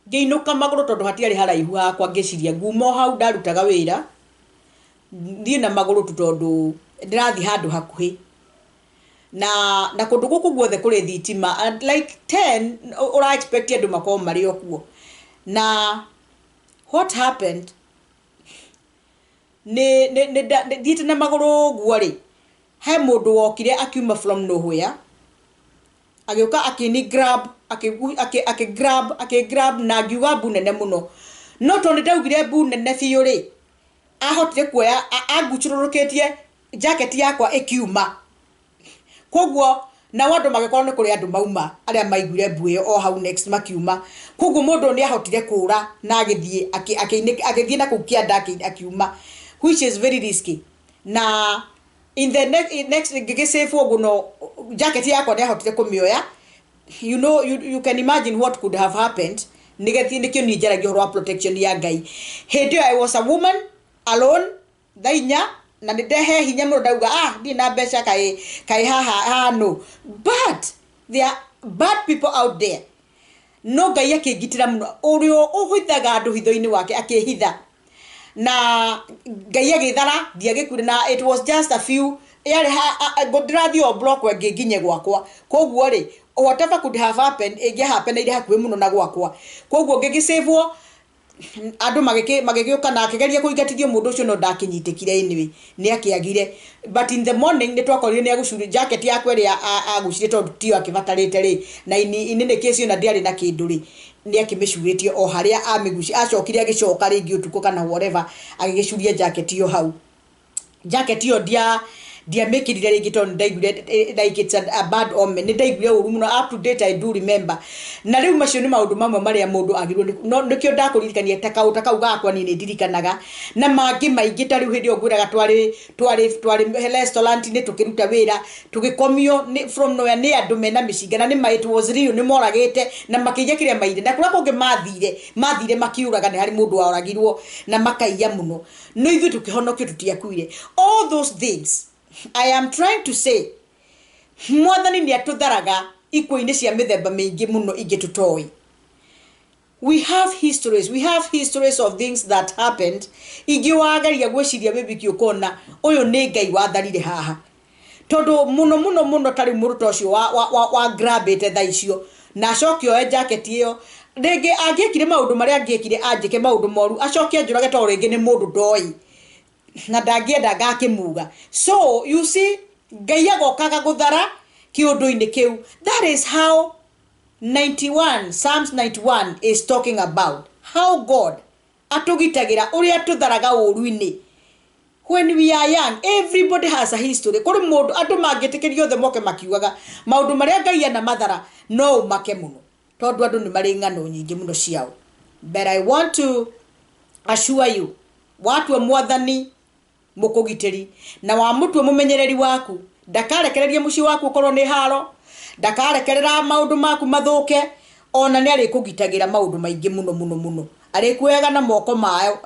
S1: ngĩinũka magũrũ tondũ hatiarĩ haraihu hakwa, ngĩciria nguma o hau ndarutaga wĩra thiĩ na magũrũ tu, tondũ ndĩrathiĩ handũ hakuhĩ na kũndũ gũkũ guothe kũrĩ thitima. At like 10 ũra expect andũ makorwo marĩ o kuo. Na What happened, nĩ nĩ nĩ nda- nĩ- thiĩte na magũrũ ũguo rĩ, he mũndũ wokire akiuma from nowhere, agĩũka akĩni grab, akĩ grab, akĩ grab na ngiuga mbu nene mũno. No tondũ nĩ ndaugire mbu nene biũ rĩ, ahotire kuoya, angucũrũrũkĩtie jacket yakwa ĩkiuma. Koguo nao andũ magĩkorwo nĩ kũrĩ andũ mauma arĩa maiguire mbu ĩyo o hau next makiuma. Koguo mũndũ ũyũ nĩ ahotire kũra na agĩthiĩ agĩthiĩ na kũu kĩanda akiuma, which is very risky. Na in the next ngĩgĩsave ũguo, no jacket yakwa nĩ ahotire kũmĩoya. You can imagine what could have happened. Nĩgethi nĩkĩo niĩ njaragia ũhoro wa protection ya Ngai. Hĩndĩ ĩyo I was a woman alone, thaa 4, na nĩ ndehe hinya mũno. Ndauga, "Ah, ndirĩ na mbeca, kaĩ kaĩ haha haha." No, but there are bad people out there. No Ngai akĩngitĩra mũno, ũrĩa ũhithaga andũ hitho-inĩ wake akĩhitha, na Ngai agĩthara, ndiagĩkuire. Na it was just a few yarĩ ndĩrathiĩ o block ĩngĩ nginye gwakwa. Koguo rĩ, whatever could have happened, ĩngĩahapeneire hakuhĩ mũno na gwakwa. Koguo ngĩgĩcĩvwo, andũ magĩgĩũka na akĩgeria kũingatithio mũndũ ũcio, no ndakĩnyitĩkire. Anyway, nĩ akĩagire, but in the morning nĩ twakorire nĩ agũcuria jacket yakwa ĩrĩa agucirie, tondũ tiyo akĩbatarĩte rĩ, na ini nĩ kĩcio na ndĩarĩ na kĩndũ rĩ, nĩ akĩmĩcurĩtie o harĩa amĩguci. Acokire agĩcoka rĩngĩ ũtukũ kana whatever, agĩgĩcuria jacket ĩyo hau. Jacket ĩyo ndiamĩkĩrire rĩngĩ tondũ nĩndaiguire like it's a bad omen. Nĩ ndaiguire ũru mũno. Up to date I do remember. Na rĩu macio nĩ maũndũ mamwe marĩa mũndũ agĩrĩirwo no nĩkĩo ndakũririkania ta kaũ ta kau gakwa. Niĩ nĩ ndirikanaga na mangĩ maingĩ. Ta rĩu hĩndĩ ĩyo ngwĩraga twarĩ restaurant-inĩ tũkĩruta wĩra, tũgĩkomio nĩ from nowhere nĩ andũ mena mĩcinga, na nĩ ma it was real. Nĩ moragĩte na makĩiya kĩrĩa maire, na kũrĩa kũngĩ mathire makiũraga, nĩ harĩ mũndũ waoragirwo na makaiya mũno, no ithuĩ tũkĩhonokio, tũtiakuire. All those things I am trying to say, Mwathani nĩ atũtharaga ikuũ-inĩ cia mĩthemba mĩingĩ mũno ingĩ tũtoĩ. We have histories of things that happened ingĩ wageria gwĩciria wĩ wiki ũkona ũyũ nĩ Ngai watharire haha, tondũ mũno mũno mũno ta rĩu mũndũ ta ũcio wa grabĩte thaa icio na acoke oe jacket ĩyo rĩngĩ, angĩekire maũndũ marĩa angĩekire, anjĩke maũndũ moru, acoke anjũrage, tondũ rĩngĩ nĩ mũndũ ndoĩ na ndangĩenda ngakĩmuga. So you see, Ngai agokaga gũthara kĩũndũ-inĩ kĩu. That is how 91, Psalms 91 is talking about how God atũgitagĩra, ũrĩa tũtharaga ũru-inĩ. When we are young, everybody has a history. Kũrĩ mũndũ andũ mangĩtĩkĩrio othe moke makiugaga maũndũ marĩa Ngai anamathara, no ũmake mũno, tondũ andũ nĩ marĩ ng'ano nyingĩ mũno ciao. But I want to assure you, watua Mwathani mũkũgitĩri na wamũtua mũmenyereri waku, ndakarekereria mũciĩ waku ũkorwo nĩ haro, ndakarekerera maũndũ maku mathũke. Ona nĩ arĩkũgitagĩra maũndũ maingĩ mũno mũno mũno. Arĩkuoyaga na moko mayo,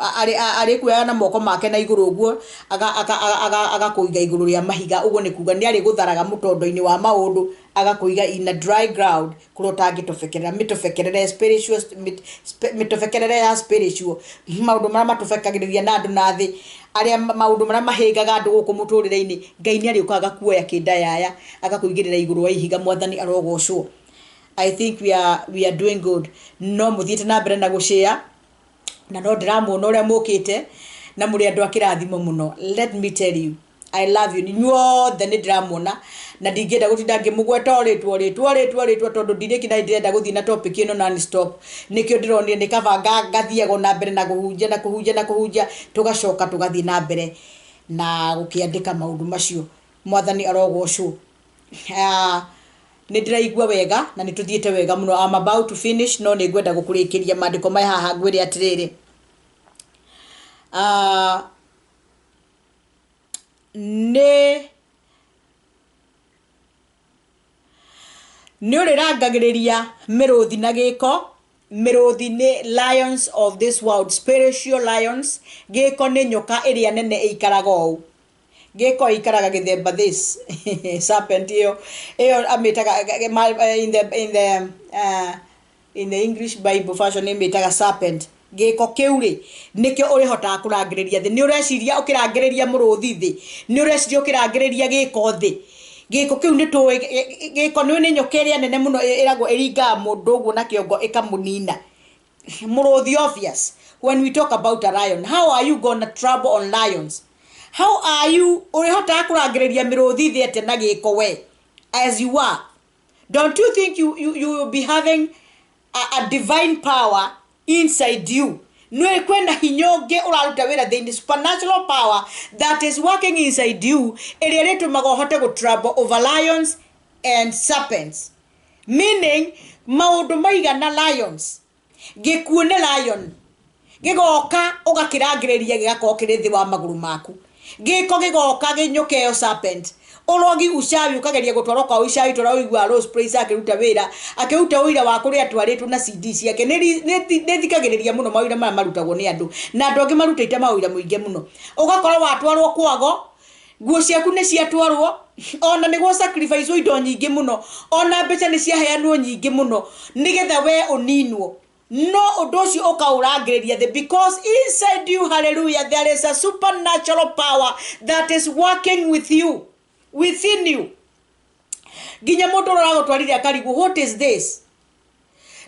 S1: arĩkuoyaga na moko make na igũrũ ũguo, agakũiga igũrũ rĩa mahiga. Ũguo nĩ kuga nĩ arĩgũtharaga mũtondo-inĩ wa maũndũ, agakũiga in a dry ground kũrĩa ũtangĩtobekerera mĩtobekerere spiritual, mĩtobekerere ya spiritual, maũndũ marĩa matũbekagĩrĩria na andũ na thĩ, arĩa maũndũ marĩa mahĩngaga andũ gũkũ mũtũrĩre-inĩ. Ngai nĩ arĩũkaga agakuoya kĩndayaya, agakũigĩrĩra igũrũ wa ihiga. Mwathani arogocwo. I think we are doing good. No mũthiĩte na mbere na gũcĩa, na no ndĩramuona ũrĩa mũkĩte na mũrĩ andũ a kĩrathimo mũno. Let me tell you, I love you inyuothe. Nĩ ndĩramuona na ndingĩenda gũtinda ngĩmũgweta o rĩtwa o rĩtwa o rĩtwa o rĩtwa, tondũ ndirĩki na ndĩrenda gũthiĩ na topic ĩno non stop. Nĩkĩo ndĩronire nĩ kaba ngathiaga na mbere na kũhunjia na kũhunjia na kũhunjia, tũgacoka tũgathiĩ na mbere na gũkĩandĩka maũndũ macio. Mwathani arogocwo. Ah, nĩ ndĩraigua wega na nĩ tũthiĩte wega mũno. I'm about to finish, no nĩ ngwenda gũkũrĩkĩria maandĩko maya haha. Ngwĩre atĩrĩrĩ, ah, nĩ ũrĩrangagĩrĩria mĩrũthi na gĩko. Mĩrũthi nĩ lions of this world, spiritual lions. Gĩko nĩ nyoka ĩrĩa nene ĩikaraga ũũ. Gĩko ĩikaraga gĩthemba this serpent ĩyo amĩtaga in the English Bible version ĩmĩtaga serpent. Gĩko kĩu rĩ, nĩkĩo ũrĩhotaga kũrangĩrĩria thĩ. Nĩ ũreciria ũkĩrangĩrĩria mũrũthi thĩ? Nĩ ũreciria ũkĩrangĩrĩria gĩko thĩ? Gĩko kĩu nĩ tũĩ gĩko nĩ nyoka ĩrĩa nene mũno, ĩragwo ĩringaga mũndũ ũguo na kĩongo ĩkamũnina. Mũrũthi, obvious, when we talk about a lion, how are you gonna trouble on lions? How are you ũrĩhotaga kũrangĩrĩria mĩrũthi thĩ atĩa na gĩko we as you are? Don't you think you will be having a divine power inside you? Nĩ kwĩna hinya ũngĩ ũraruta wĩra thĩinĩ, supernatural power that is working inside you, ĩrĩa ĩrĩtũmaga ũhote gũ trouble over lions and serpents, meaning maũndũ maigana lions. Gĩkuũ nĩ lion, gĩgoka ũgakĩrangĩrĩria, gĩgakorwo kĩrĩ thĩ wa magũrũ maku. Gĩko gĩgoka gĩnyũke ĩyo serpent. Ũrogi, uchawi, ũkageria gũtwarwo kwa uchawi, tũrĩa ũiguaga Rose Praise akĩruta wĩra, akĩruta ũira wa kũrĩa atwarĩtwo na CD ciake. Nĩ thikagĩrĩria mũno mawĩra maya marutagwo nĩ andũ, na andũ angĩ marutĩte mawĩra mũingĩ mũno. Ũgakora watwarwo kwago, nguo ciaku nĩ ciatwarwo, ona nĩguo sacrifice indo nyingĩ mũno, ona mbeca nĩ ciaheanwo nyingĩ mũno nĩgetha we ũninwo, no ũndũ ũcio ũkaũrangĩrĩria thĩ, because inside you, hallelujah, there is a supernatural power that is working with you, within you, nginya mũndũ ũrĩa ũragũtwarire akarigwo, "What is this?"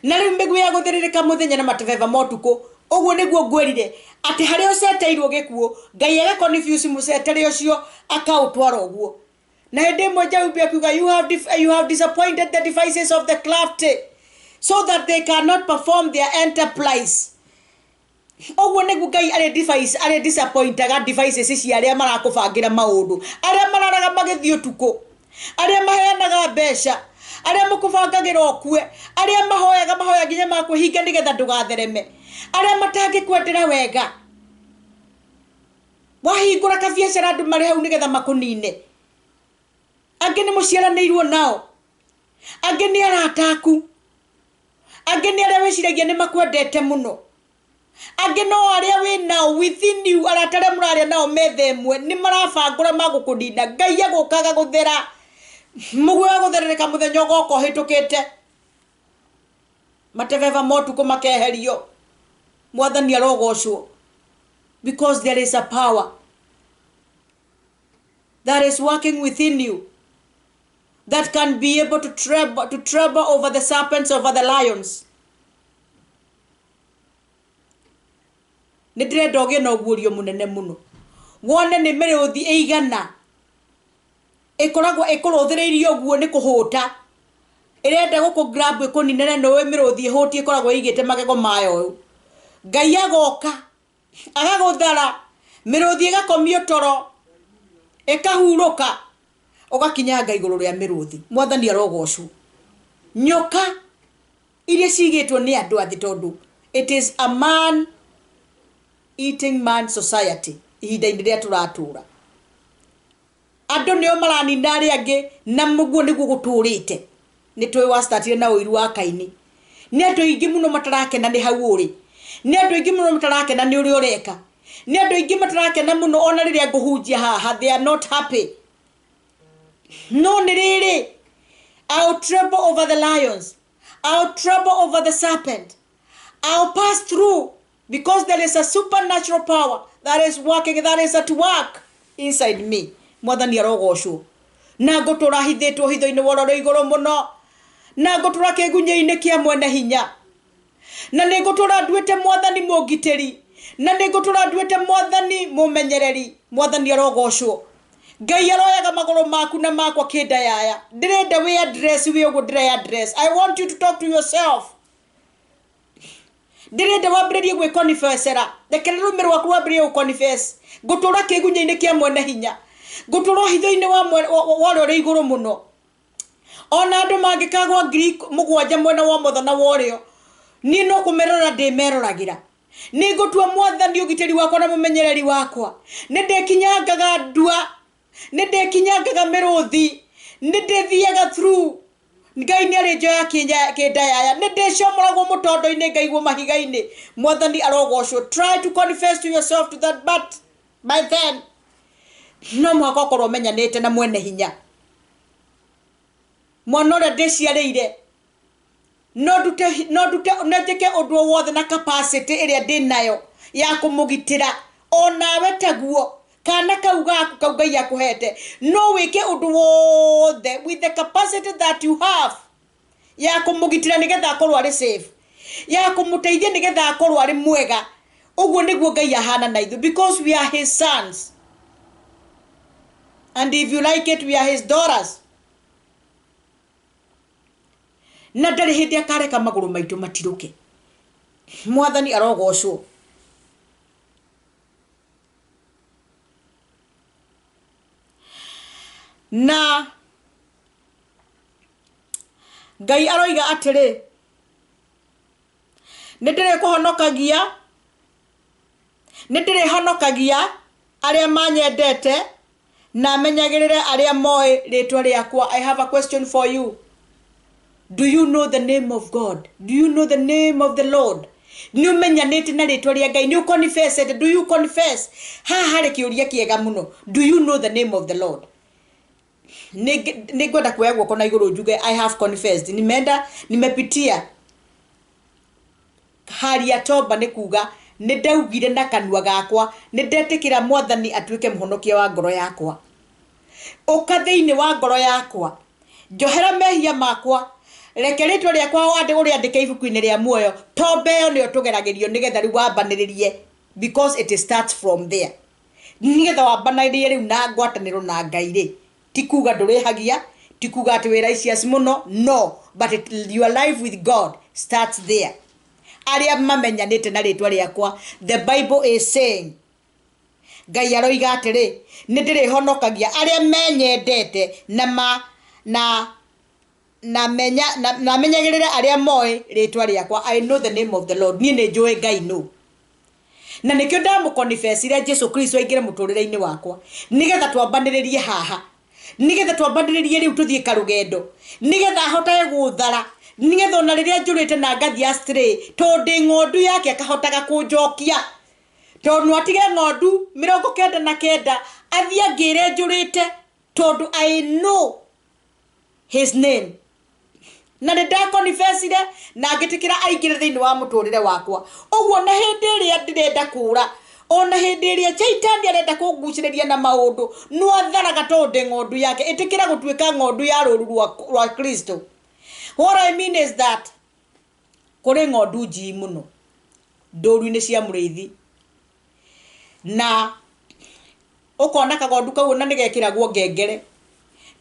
S1: Na rĩu mĩguĩ ya gũthĩrĩrĩka mũthenya na matebeba ma ũtukũ. Ũguo nĩguo ngwĩrire atĩ harĩa ũceteirwo gĩkuũ, Ngai agaconfuse mũcetere ũcio, akaũtwara ũguo. Na hĩndĩ ĩmwe Jaubi akiuga, You have disappointed the devices of the crafty so that they cannot perform their enterprise." Ũguo nĩguo Ngai arĩ device arĩ disappointaga devices cia arĩa marakũbangĩra maũndũ, arĩa mararaga magĩthiĩ ũtukũ, arĩa maheanaga mbeca, arĩa mũkũbangagĩra ũkue, arĩa mahoyaga mahoya nginya makwĩhinga nĩgetha ndũgathereme, arĩa matangĩkwendera wega. Wahingũra kabiacara, andũ marĩ hau nĩgetha makũnine. Angĩ nĩ mũciaranĩirwo nao, angĩ nĩ arata aku, angĩ nĩ arĩa wĩciragia nĩ makwendete mũno, angĩ no arĩa wĩ nao within you, arata arĩa mũraria nao metha ĩmwe, nĩ marabangũra magũkũnina. Ngai agũkaga gũthera, mũguĩ wa gũtherereka mũthenya ũgoka ũhĩtũkĩte, matebeba ma ũtukũ makeherio. Mwathani arogocwo, because there is a power that is working within you that can be able to treble over the serpents, over the lions. Nĩ ndĩrenda ũgĩe na ũguũrio mũnene mũno, wone nĩ mĩrũthi ĩigana ĩkoragwo ĩkũrũthĩrĩirie ũguo nĩ kũhũta, ĩrenda gũkũ grab ĩkũninere. Nĩ ũĩ mĩrũthi ĩhũtiĩ ĩkoragwo ĩigĩte magego mayo ũyũ. Ngai agoka agagũthara, mĩrũthi ĩgakomio toro, ĩkahurũka, ũgakinyanga igũrũ rĩa mĩrũthi. Mwathani arogocwo. Nyoka iria cigĩtwo nĩ andũ athĩ, tondũ it is a man eating man society ihinda-inĩ rĩrĩa tũratũra, andũ nĩo maranina arĩa angĩ, na mũguo nĩguo gũtũrĩte. Nĩ tũĩ wastartire na ũiru wa Kaini. Nĩ andũ aingĩ mũno matarakena nĩ hau ũrĩ, nĩ andũ aingĩ mũno matarakena nĩ ũrĩa ũreka, nĩ andũ aingĩ matarakena mũno ona rĩrĩa ngũhunjia haha. They are not happy. No nĩ rĩrĩ, I'll trample over the lions, I'll trample over the serpent, I'll pass through, because there is a supernatural power that is working, that is at work inside me. Mwathani arogocwo. Na ngũtũra hithĩtwo hitho-inĩ wa ũrĩa igũrũ mũno, na ngũtũra kĩgunyĩ-inĩ kĩa mwene hinya, na nĩ ngũtũra nduĩte Mwathani mũngitĩri, na nĩ ngũtũra nduĩte Mwathani mũmenyereri. Mwathani arogocwo. Ngai aroyaga magũrũ maku na makwa kĩnda yaya. Ndĩrenda wĩ address wĩ ũguo ndĩre address. I want you to talk to yourself. Ndĩrenda wambĩrĩrie gwĩkonifecera. Reke rũrĩmĩ rwaku rwambĩrĩrie gũconfess: ngũtũra kĩgunyĩ-inĩ kĩa mwene hinya, ngũtũra hitho-inĩ wa ũrĩa ũrĩ igũrũ mũno. Ona andũ mangĩkagwa 7,000 mwena wa ũmotho na wa ũrĩo, niĩ no kũmerora ndĩmeroragĩra. Nĩ ngũtua Mwathani ũgitĩri wakwa na mũmenyereri wakwa. Nĩ ndĩkinyangaga ndua, nĩ ndĩkinyangaga mĩrũthi, nĩ ndĩthiaga through. Ngai nĩ arĩ njoya kĩnda yaya. Nĩ ndĩcomoragwo mũtondo-inĩ, ngaigwo mahiga-inĩ. Mwathani arogocwo. Try to confess to yourself to that, but by then no mũhaka ũkorwo ũmenyanĩte na mwene hinya. Mwana ũrĩa ndĩciarĩire, no ndute, no ndute, no njĩke ũndũ o wothe na capacity ĩrĩa ndĩ nayo ya kũmũgitĩra. Onawe taguo, kana kau gaku kau Ngai akũhete, no wĩke ũndũ wothe with the capacity that you have ya kũmũgitĩra nĩgetha akorwo arĩ safe. Ya kũmũteithia nĩgetha akorwo arĩ mwega. Ũguo nĩguo Ngai ahana na ithuĩ, because we are his sons. And if you like it, we are his daughters. Na ndarĩ hĩndĩ akareka magũrũ maitũ matirũke. Mwathani arogocwo. Na Ngai aroiga atĩrĩ, nĩ ndĩrĩkũhonokagia, nĩ ndĩrĩhonokagia arĩa manyendete na menyagĩrĩre arĩa moĩ rĩtwa rĩakwa. I have a question for you. Do you know the name of God? Do you know the name of the Lord? Nĩ ũmenyanĩte na rĩtwa rĩa Ngai? Nĩ ũconfessete? Do you confess? Haha harĩ kĩũria kĩega mũno. Do you know the name of the Lord? Nĩ ngwenda kuoya guoko na igũrũ njuge, I have confessed. Nimeenda, nimepitia hali ya toba, nĩ kuga nĩ ndaugire na kanua gakwa nĩ ndetĩkĩra Mwathani atuĩke mũhonokia wa ngoro yakwa. Ũka thĩinĩ wa ngoro yakwa, njohera mehia makwa, reke rĩtwa rĩakwa ũrĩandĩke ibuku-inĩ rĩa muoyo. Tombe ĩyo nĩyo tũgeragĩrio nĩgetha rĩu wambanĩrĩrie, because it starts from there, nĩgetha wambanĩrĩrie rĩu na ngwatanĩro na Ngai rĩ. Ti kuga ndũrĩhagia, ti kuga atĩ wĩ righteous mũno, no, but your life with God starts there. Arĩa mamenyanĩte na rĩtwa rĩakwa, the Bible is saying, Ngai aroiga atĩrĩ, nĩ ndĩrĩhonokagia arĩa menyendete na ma na na menya na menyagĩrĩre arĩa moĩ rĩtwa rĩakwa. I know the name of the Lord. Niĩ nĩ njũĩ Ngai nũ, na nĩkĩo ndamũkonifecire Jesu Kristo aingĩre mũtũrĩre-inĩ wakwa, nĩgetha twambanĩrĩrie haha, nĩgetha twambanĩrĩrie rĩu tũthiĩ karũgendo, nĩgetha ahotage gũthara, nĩgetha ona rĩrĩa njũrĩte na ngathiĩ astray, tondũ ndĩ ng'ondu yake, akahotaga kũnjokia, tondũ no atige ng'ondu 99 athiĩ angĩre njũrĩte, tondũ I know his name na nĩ ndakonifecire na ngĩtĩkĩra aingĩre thĩinĩ wa mũtũrĩre wakwa. Ũguo na hĩndĩ ĩrĩa ndĩrenda kũra, ona hĩndĩ ĩrĩa Shaitani arenda kũngucĩrĩria na maũndũ, no atharaga, tondũ ndĩ ng'ondu yake. Ĩtĩkĩra gũtuĩka ng'ondu ya rũru rwa Kristo. What I mean is that kũrĩ ng'ondu njii mũno ndũru-inĩ cia mũrĩithi, na ũkona kagondu kau ona nĩ gekĩragwo ngengere,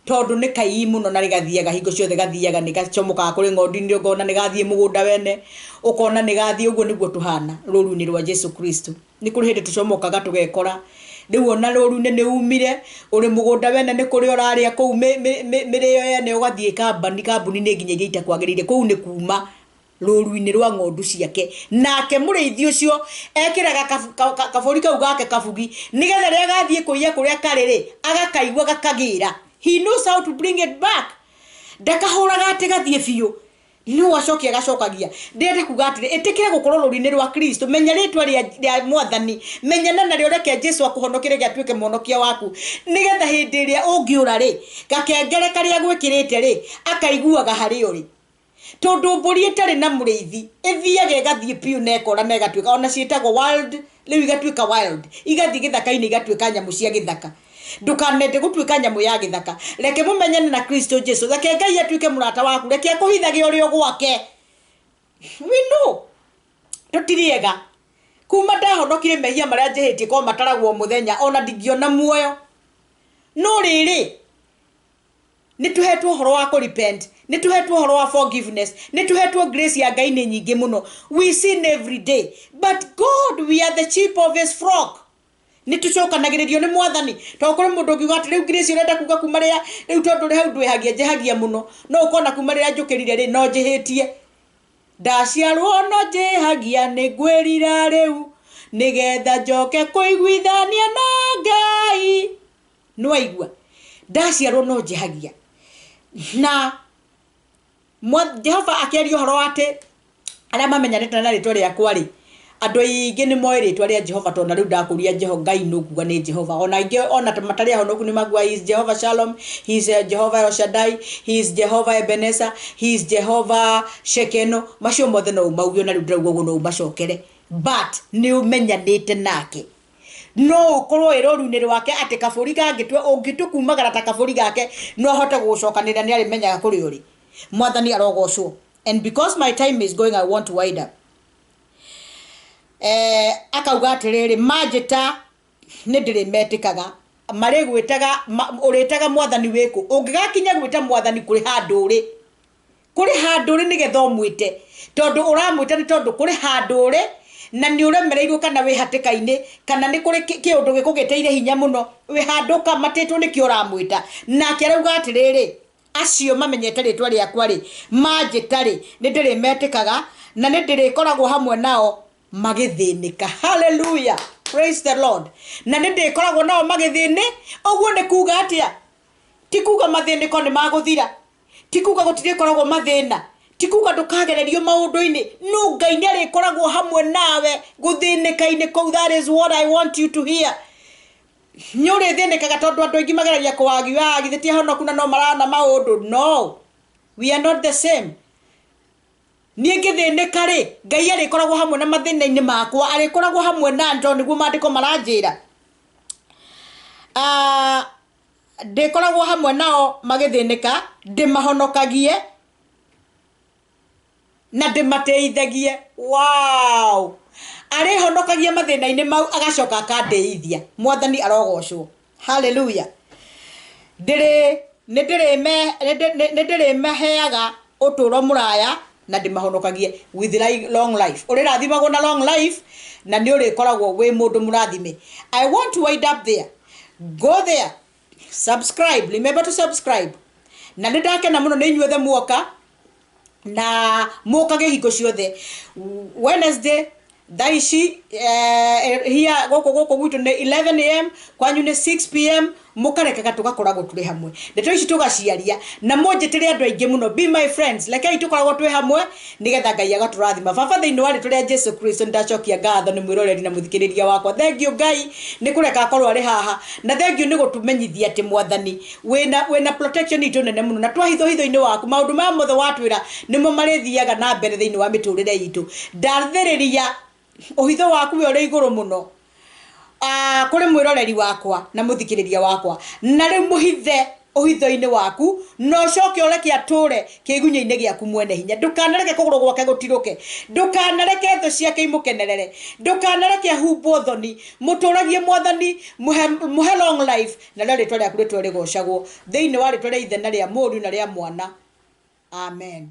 S1: tondũ nĩ kaii mũno na rĩgathiaga hingo ciothe, gathiaga nĩ gacomokaga kũrĩ ng'ondu-inĩ, ũkona nĩ gathiĩ mũgũnda wene, ũkona nĩ gathiĩ. Ũguo nĩguo tũhana rũru-inĩ rwa Jesu Kristo. Nĩ kũrĩ hĩndĩ tũcomokaga tũgekora rĩu ona rũru-inĩ nĩ umire, ũrĩ mũgũnda wene, nĩ kũrĩa ũrarĩa kũu mĩrĩo yene, ũgathiĩ kambani kambuni-inĩ nginya iria itakwagĩrĩire. Kũu nĩ kuma rũru-inĩ rwa ng'ondu ciake. Nake mũrĩithi ũcio ekĩraga kabũri kau gake kabugi, nĩgetha rĩrĩa gathiĩ kũiya kũrĩa karĩ rĩ, agakaigua gakagĩra. He knows how to bring it back. Ndakahũraga atĩ gathiĩ biũ, no acokia agacokagia. Ndĩrenda kuga atĩrĩ, ĩtĩkĩra gũkorwo rũru-inĩ rwa Kristo. Menya rĩtwa rĩa Mwathani, menyana narĩo, reke Jesu akũhonokie, reke atuĩke mũhonokia waku, nĩgetha hĩndĩ ĩrĩa ũngĩũra rĩ, gakengere karĩa gwĩkĩrĩte rĩ, akaiguaga harĩa ũrĩ, tondũ mbũri ĩtarĩ na mũrĩithi ĩthiaga ĩgathiĩ biũ na ĩkora na ĩgatuĩka, ona ciĩtagwo wild rĩu, igatuĩka wild, igathiĩ gĩthaka-inĩ, igatuĩka nyamũ cia gĩthaka. Ndũkanende gũtuĩka nyamũ ya gĩthaka. Reke mũmenyane na Kristo Jesu, reke Ngai atuĩke mũrata waku, reke akũhithage ũrĩ o gwake. We know tũtirĩ ega. Kuma ndahonokire, mehia marĩa njĩhĩtie korwo mataragwo mũthenya, ona ndingĩona muoyo. No rĩrĩ, nĩ tũhetwo ũhoro wa kũ-repent, nĩ tũhetwo ũhoro wa forgiveness, nĩ tũhetwo grace ya Ngai nĩ nyingĩ mũno. We sin every day, but God, we are the sheep of his flock. Nĩ tũcokanagĩrĩrio nĩ Mwathani, tondũ kũrĩ mũndũ ũngiuga atĩ rĩu grace ũrenda kuga kuma rĩrĩa rĩu, tondũ rĩ hau ndwĩhagia, njĩhagia mũno. No ũkona kuma rĩrĩa njũkĩrire rĩ, no njĩhĩtie. Ndaciarwo no njĩhagia, nĩ ngwĩrira rĩu nĩgetha njoke kũiguithania na Ngai. Nĩwaigua, ndaciarwo no njĩhagia. Na Jehova akĩaria ũhoro wa atĩ arĩa mamenyanĩte na rĩtwa rĩakwa rĩ, andũ aingĩ nĩ moĩ rĩtwa rĩa Jehova, tondũ na rĩu ndakũria Jeho Ngai nũ, kuga nĩ Jehova. Ona aingĩ ona matarĩ ahonoku nĩ makuga he is Jehovah Shalom, he is Jehovah El Shaddai, he is Jehovah Ebenezer, he is Jehovah Shekeno. Macio mothe no umauge, ona rĩu ndĩrauga ũguo no umacokere, but nĩ ũmenyanĩte nake. No ũkorwo wĩ rũru-inĩ rwake atĩ kabũri kangĩtua ũngĩtua kumagara ta kabũri gake, no ahote gũgũcokanĩrĩra, nĩ arĩmenyaga kũrĩa ũrĩ. Mwathani arogocwo. And because my time is going, I want to wind up. Akauga atĩrĩrĩ, manjĩta nĩ ndĩrĩmetĩkaga, marĩgwĩtaga ũrĩtaga mwathani wĩkũ. Ũngĩgakinya gwĩta mwathani kũrĩ handũ ũrĩ, kũrĩ handũ ũrĩ nĩgetha ũmwĩte, tondũ ũramwĩta nĩ tondũ kũrĩ handũ ũrĩ na nĩ ũremereirwo kana wĩ hatĩka-inĩ kana nĩ kũrĩ kĩũndũ gĩkũgĩtĩire hinya mũno, wĩ handũ ũkamatĩtwo nĩkĩo ũramwĩta. Nake arauga atĩrĩrĩ, acio mamenyete rĩtwa rĩakwa rĩ, manjĩta rĩ, nĩ ndĩrĩmetĩkaga na nĩ ndĩrĩkoragwo hamwe nao magĩthĩnĩka. Hallelujah, praise the Lord. Na nĩ ndĩkoragwo nao magĩthĩnĩ. Ũguo nĩ kuga atĩa? Ti kuga mathĩnĩko nĩ magũthira, ti kuga gũtirĩkoragwo mathĩna, ti kuga ndũkagererio maũndũ-inĩ, no Ngai nĩ arĩkoragwo hamwe nawe gũthĩnĩka-inĩ kũu. That is what I want you to hear. Nĩ ũrĩthĩnĩkaga tondũ andũ aingĩ mageragia kũwagiwa, githĩ ti ahonoku na no marana maũndũ. No, we are not the same. Niĩ ngĩthĩnĩka rĩ, Ngai arĩkoragwo hamwe na mathĩna-inĩ makwa, arĩkoragwo hamwe na tondũ nĩguo maandĩko maranjĩra. Ndĩkoragwo hamwe nao magĩthĩnĩka, ndĩmahonokagie na ndĩmateithagie. Wow, arĩhonokagia mathĩna-inĩ mau agacoka akandeithia. Mwathani arogocwo. Hallelujah. Nĩ ndĩrĩmaheaga ũtũũro mũraya na ndĩmahonokagie with long life. Ũrĩrathimagwo na long life na nĩ ũrĩkoragwo wĩ mũndũ mũrathime. I want to wind up there. Go there, subscribe, remember to subscribe. Na nĩ ndakena mũno nĩ inyuothe muoka na mũkage hingo ciothe. Wednesday thaa ici hia gũkũ gwitũ nĩ 11 a.m., kwanyu nĩ 6 p.m., mũkarekaga tũgakoragwo tũrĩ hamwe, ndeto ici tũgaciaria na mũnjĩtĩre andũ aingĩ mũno. Be my friends, rekei tũkoragwo twĩ hamwe nĩgetha Ngai agatũrathima. Baba, thĩinĩ wa rĩtwa rĩa Jesu Kristo, nĩndacokia ngatho nĩ mwĩroreri na mũthikĩrĩria wakwa. Thank you Ngai nĩ kũreka akorwo arĩ haha, na thank you nĩ gũtũmenyithia atĩ mwathani wĩna protection itũ nene mũno, na twahithwo hitho-inĩ waku maũndũ maya mothe watwĩra nĩmo marĩthiaga na mbere thĩinĩ wa mĩtũrĩre itũ. Ndathĩrĩria ũhitho waku we ũrĩ igũrũ mũno kũrĩ mwĩroreri wakwa na mũthikĩrĩria wakwa, na rĩu mũhithe ũhitho-inĩ waku na ũcoke ũreke atũre kĩgunyĩ-inĩ gĩaku mwene hinya. Ndũkanareke kũgũrũ gwake gũtirũke, ndũkanareke thũ ciake imũkenerere, ndũkanareke ahumbwo thoni. Mũtũragie mwathani, mũhe long life, na rĩo rĩtwa rĩaku rĩtwe rĩgocagwo thĩinĩ wa rĩtwa rĩa Ithe na rĩa Mũriũ na rĩa Mwana. Amen.